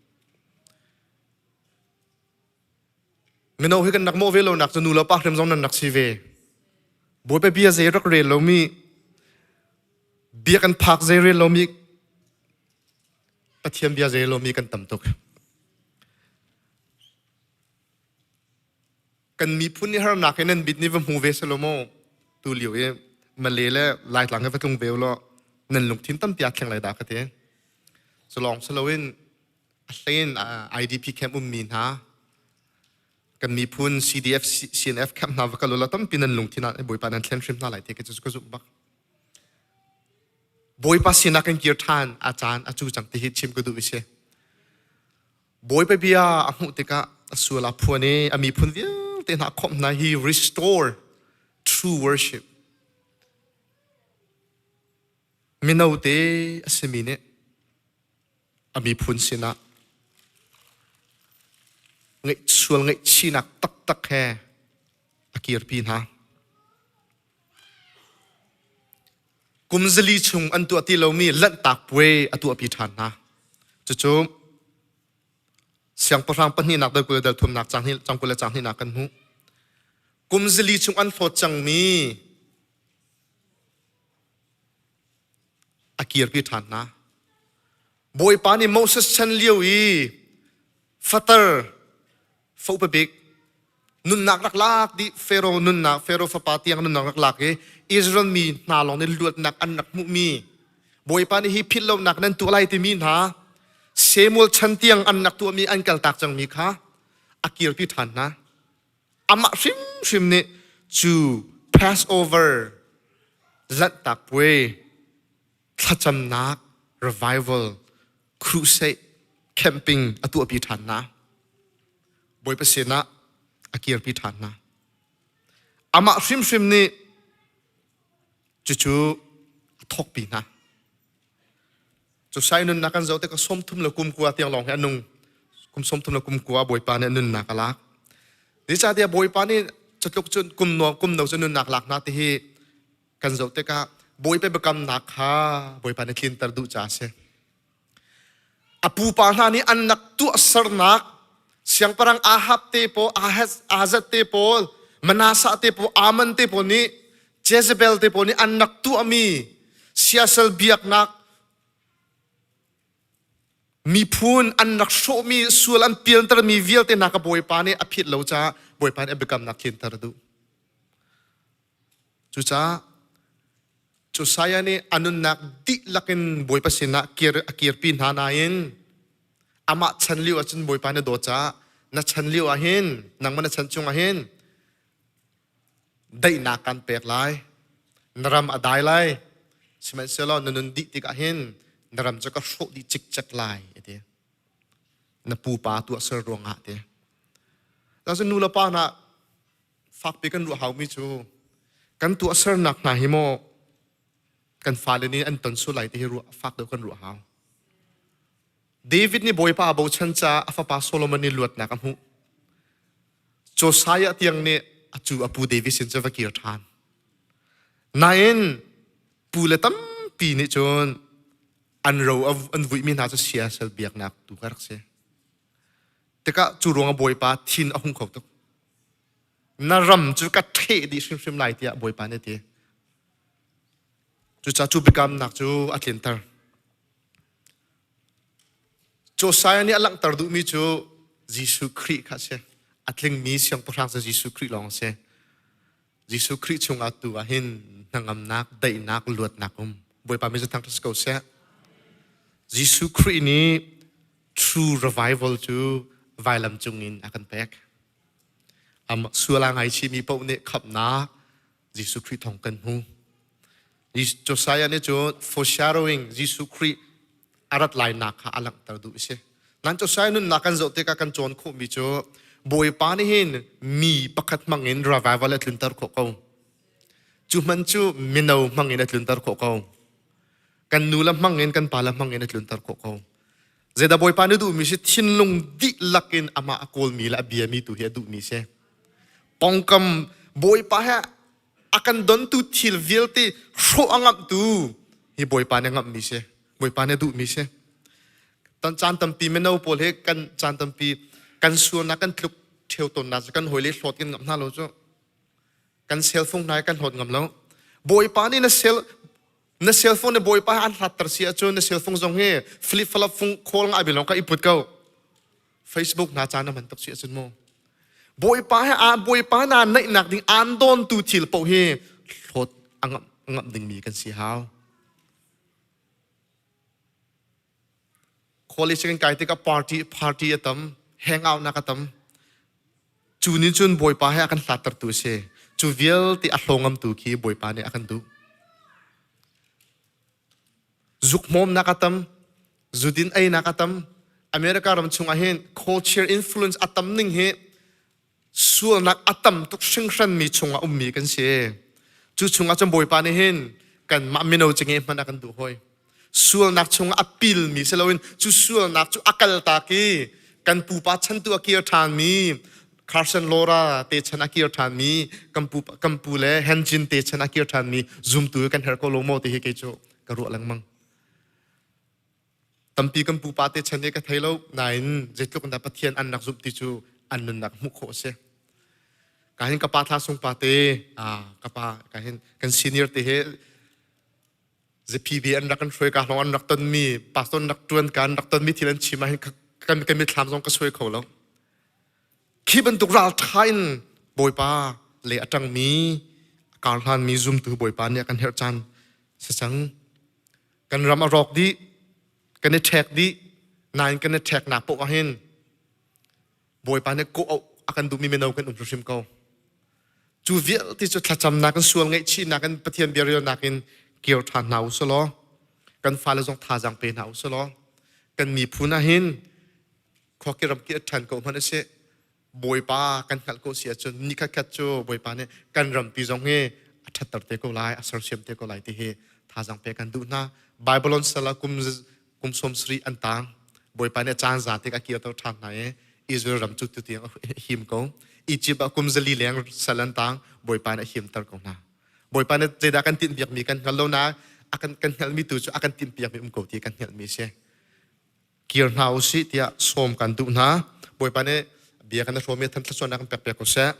Mino hi kan rak mawh ve lo nak cu nu le pa hrim zong nan rak si ve. Bawipa bia zei rak rel lomi, bia kan phak zei rel lomi, Pathian bia zei lomi kan tam tuk. Kan miphun nih harnak hi nan bit nih va hmu ve selaw maw tu lio i Malay le Laitlang hi va tlung ve law nan lungthin tampi aa thleng lai dah ka ti. Culawng siloin a hlein IDP camp ummi hna kan miphun CDF CNF camp hna va kal ula tampi nan lungthin ah Bawipa nan thlen hrim hna lai ti ka cu ka zumh bak. Bawipa sinah kan kir ṭhan a caan a cu cang ti hi chim ka duh i si. Bawipa bia a hmuh tikah a sual a phuan i a miphun vialte hna khawmh hna hi restore true worship. Mino te a simi nih a miphun sinah sual ngaihchihnak taktak he a kirpi hna. Kum zali chung an tuah ti lomi Lanhtak Puai a tuahpi ṭhan hna. Cucu siangpahrang pahnihnak dal 20 le dal thumnak cang hnih cang 20 le cang hnihnak kan hmuh. Kum zali chung an hlawt cangmi a kirpi ṭhan hna. Bawipa nih Moses chan lio i fater fopabik nunnak rak lak dih Pharaoh nunnak Pharaoh fapa tiang nunnak rak lak i Israel mi hna lawng nih luatnak an rak hmuhmi Bawipa nih hi philh lonak nan tuah lai timi hna Samuel chan tiang an rak tuahmi an kaltak cangmi kha a kirpi ṭhan hna. Amah hrimhrim nih cu Passover Lanhtak Puai thlacamnak revival crusade camping a tuahpi ṭhan hna. Bawipa sinah a kirpi ṭhan hna. Amah hrimhrim nih cucu a thawkpi hna. Cu sai nunnak kan zoh tikah 30 le kum kua tiang lawng hi a nung. Kum 30 le kum kua Bawipa nih nunnak a lak. Zeicahtiah Bawipa nih cutluk cun kum no kum no cu nunnak lak hna ti hi kan zoh tikah Bawipa biakamnak kha Bawipa nih tlinter duh caah a si. A pupa hna nih an rak tuahsernak siangpahrang Ahab te pawl, Ahaz, Ahazat te pawl, Manasseh te pawl, Amon te pawl nih Jezebel te pawl nih an rak tuahmi siasal biaknak miphun an rak hrawhmi sual an pialtermi vialte hna ka Bawipa nih a phit lo caah Bawipa nih a biakamnak tlinter a duh. Cucaah Josiah nih a nunnak dihlak in Bawipa sinah kir a kirpi hna nain amah chan lio ahcun Bawipa nih a dawt caah Na chan lio ah hin nangmah na chan chung ah hin daihnak kan pek lai. Na ram a dai lai. Sihmanhsehlaw na nun dih tikah hin na ram cu ka hrawh dih cikcek lai a ti. Na pupa tuahser ruangah ti. Cun nu le pa hna fakpi kan ruah haumi cu kan tuahsernak hna hi maw kan fale nih an ton sual lai ti hi ruah fak deuh kan ruah hau. David nih Bawipa a bochan caah a fapa Solomon nih luatnak a hmuh. Josiah tiang nih a cu a pu David sin cu va kir ṭhan. Nain pu le tampi nih cun an ro an vuihmi hna cu siasal biaknak tu ka rak si. Tikah cu ruang ah Bawipa thin a hung kho tuk. Na ram cu ka ṭheh dih hrimhrim lai tiah Bawipa nih a ti. Cucaah cu biakamnak cu a tlinter. Josiah nih a langhter duhmi cu Jesuh Khrih kha a si. A tlingmi siangpahrang cu Jesuh Khrih lawng a si. Jesuh Khrih chungah tu ah hin hnangamnak, daihnak, luatnak um. Bawipa min cu thangṭhat si ko seh. Jesuh Khrih nih true revival cu vailam cungin a kan pek. Am sual a ngaichihmi paoh nih khamhnak Jesuh Khrih thawng kan hmu. Josiah nih cun foreshadowing Jesuh Khrih a rat lainak kha a langhter duh a si. Nan Josiah nunnak kan zoh tikah kan cawn khawhmi cu Bawipa nih hin mi pakhat hmangin revival a tlunter khawh ko. Cu hman cu mino hmangin a tlunter khawh ko. Kan nu le hmangin kan pa le hmangin a tlunter khawh ko. Zeidah Bawipa nih duhmi si thinlung dihlak in amah a kawlmi le a biami tu hi a duhmi si. Pongkam Bawipa he a kan dontu thil vialte hrawh a ngamhtu hi Bawipa nih ngamhmi si. Bawipa nih duhmi si. Tan caan tampi mino pawl hi kan caan tampi kan sualnak kan tluk ṭheo tawnnak cu kan hawile hlawt kan ngamh hna lo cu. Kan cell phone hna kan hlawt ngam lo. Bawipa nih na cell na cell phone nih Bawipa an hlatter si ahcun na cell phone zong hi flip flop fung call ngai bilong ka i put ko. Facebook hna caan na hman tuk si ahcun mu Bawipa he a Bawipa na naihnak ding aan dawntu thil paoh hi hlawt a ngamh ngamh dingmi kan si hau. College kan kai tikah party party a tam, hangout nak a tam. Cu nih cun Bawipa he a kan hlattertu a si. Cu vialte a hlawngamtu khi Bawipa nih a kan duh. Zukhmawmnak a tam, zudin einak a tam. America ram chungah hin culture influence a tam ning hi sualnak a tam tuk hringhranmi chungah ummi kan si. Cu chungah cun Bawipa nih hin kanmah mino cinge hmanh a kan duh hoi. Sualnak chungah a pilmi si loin cu sualnak cu a kaltak i kan pupa chan tu a kir ṭhanmi Carson Laura te chan a kir ṭhanmi kan pu kan pu le Hanjin te chan a kir ṭhanmi zumtu kan herh ko lo maw ti hi kei cu ka ruah lengmang. Tampi kan pupa te chan hi ka thei lo nain zeitluk in dah Pathian an rak zumh ti cu an nunnak hmuh khawh a si. Ka hin ka pa thla sung pa te ka pa ka hin kan senior te he ZPB an rak kan hruai ka hlong an rak tonmi pastor an rak tuan ka an rak tonmi thil an chim ah hin kan kan mitthlam zong ka suai kho lo. Khi bantuk ralṭha in Bawipa le a ṭangmi a karhlanmi zumtu Bawipa nih a kan herh caan si cang. Kan ram a rawk dih, kan i ṭhek dih, nain kan i ṭheknak paoh ah hin Bawipa nih kawh a kan duhmi mino kan um hrimhrim ko. Cu vialte cu thlacamnak in sual ngaihchihnak in Pathian bia relnak in kir ṭhan hna u sih law kan fale zong thazaang pe hna u sih law kan miphun ah hin khuaki ramki a ṭhan ko hmanh a si Bawipa kan hngalh ko si ahcun ni khat cu Bawipa nih kan rampi zong hi a ṭhatter te ko lai a sersiam te ko lai ti hi thazaang pek kan duh hna Babylon sal ah kum kum 70 an tang Bawipa nih a caan za tik a kirter ṭhan hna i Israel ram cu tutiang a him ko Egypt ah kum 400 leng sal an tang Bawipa nih a himter ko hna Bawipa nih zeidah kan tinhpiakmi kan hngal lo na a kan kan hngalhmi tu cu a kan tinhpiakmi um ko ti kan hngalhmi si kir hna u sih tiah sawm kan duh hna. Bawipa nih bia kan i hrawm i than thluachuahnak kan pek piak ko seh.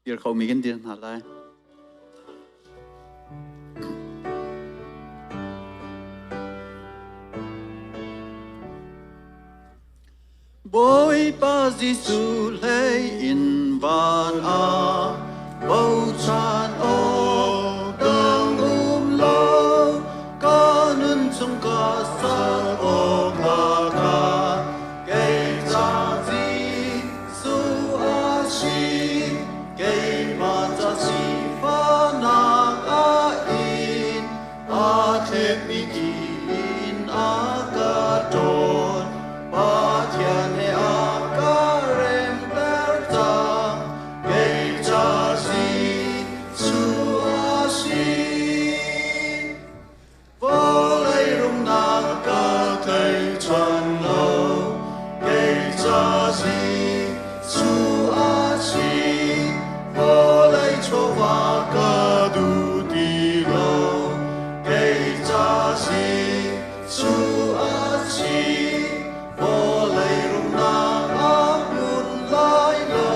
Dir khomi kan dir hna lai. Bawipa Jesuh hlei in van ah bochan awk dang um lo ka nun chung ka sak awk hla kha kei ca Jesuh a si keimah ca sifahnak a in Aa thletmi ti in a ka ṭawn. Pathian he a ka remter cang. Kei ca Jesuh a si. Vawlei rumnak ka tlaihchan lo. Kei ca Jesuh a si. Vawlei chawva ka duh ti lo. Kei ca Jesuh a si. Vawlei rumnak a hmun lai lo.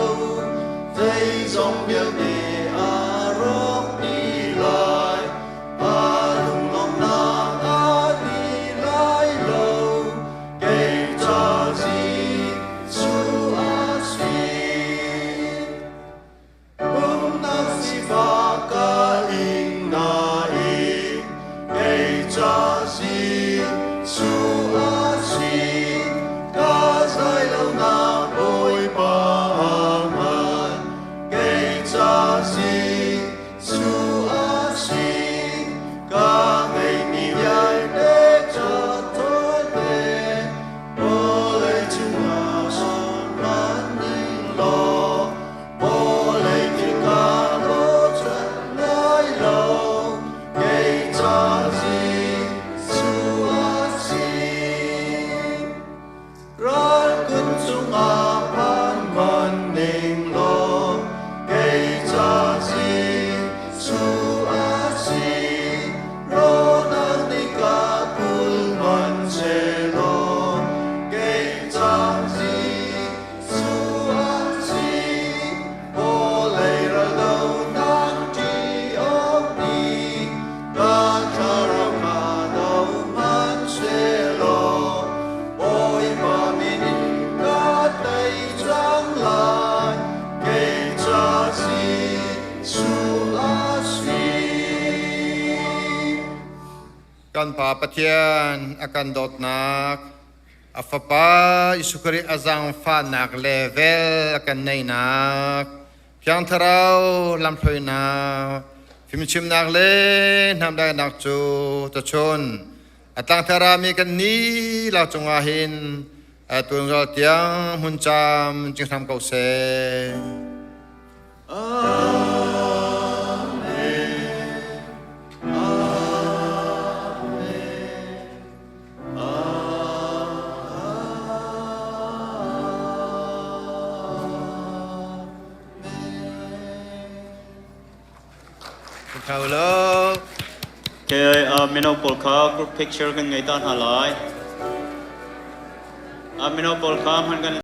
Zeizong vialte a rawk dih lai. A lunglawmhnak a dih lai lo. Kei ca Jesuh a si. Pumnak sifak ka ing nain kei ca Jesuh a si. Ka zai lonak Bawipa a ngan. Kei ca Jesuh a si. Ka ngeihmi vialte ca tawite vawlei cungah man ning law vawlei thil ka bochan lai lo kei ca Jesuh a si. Ralkut cungah phan man ning law kei ca Jesuh a si. Rawlnak nih ka kul man sehlaw kei ca Jesuh a si. Vawlei raldonak ṭih awk nih ka thlarau kha do hmanhsehlaw Bawipa min in ka tei cang lai. Kei ca Jesuh a si. Kan Pa Pathian a kan dawtnak, a Fapa Jesuh Khrih a zaangfahnak le vel a kan neihnak, Thiang Thlarau lamhruainak, fimchimnak le hnamdaihnak cu tuchun a tlangthar mi kan ni lak cungah hin tunzal tiang hmun cam cing hram ko seh. Amen. Hello. Okay, mino pawl kha group picture kan ngei ta hna lai. Mino pawl kha hman kan.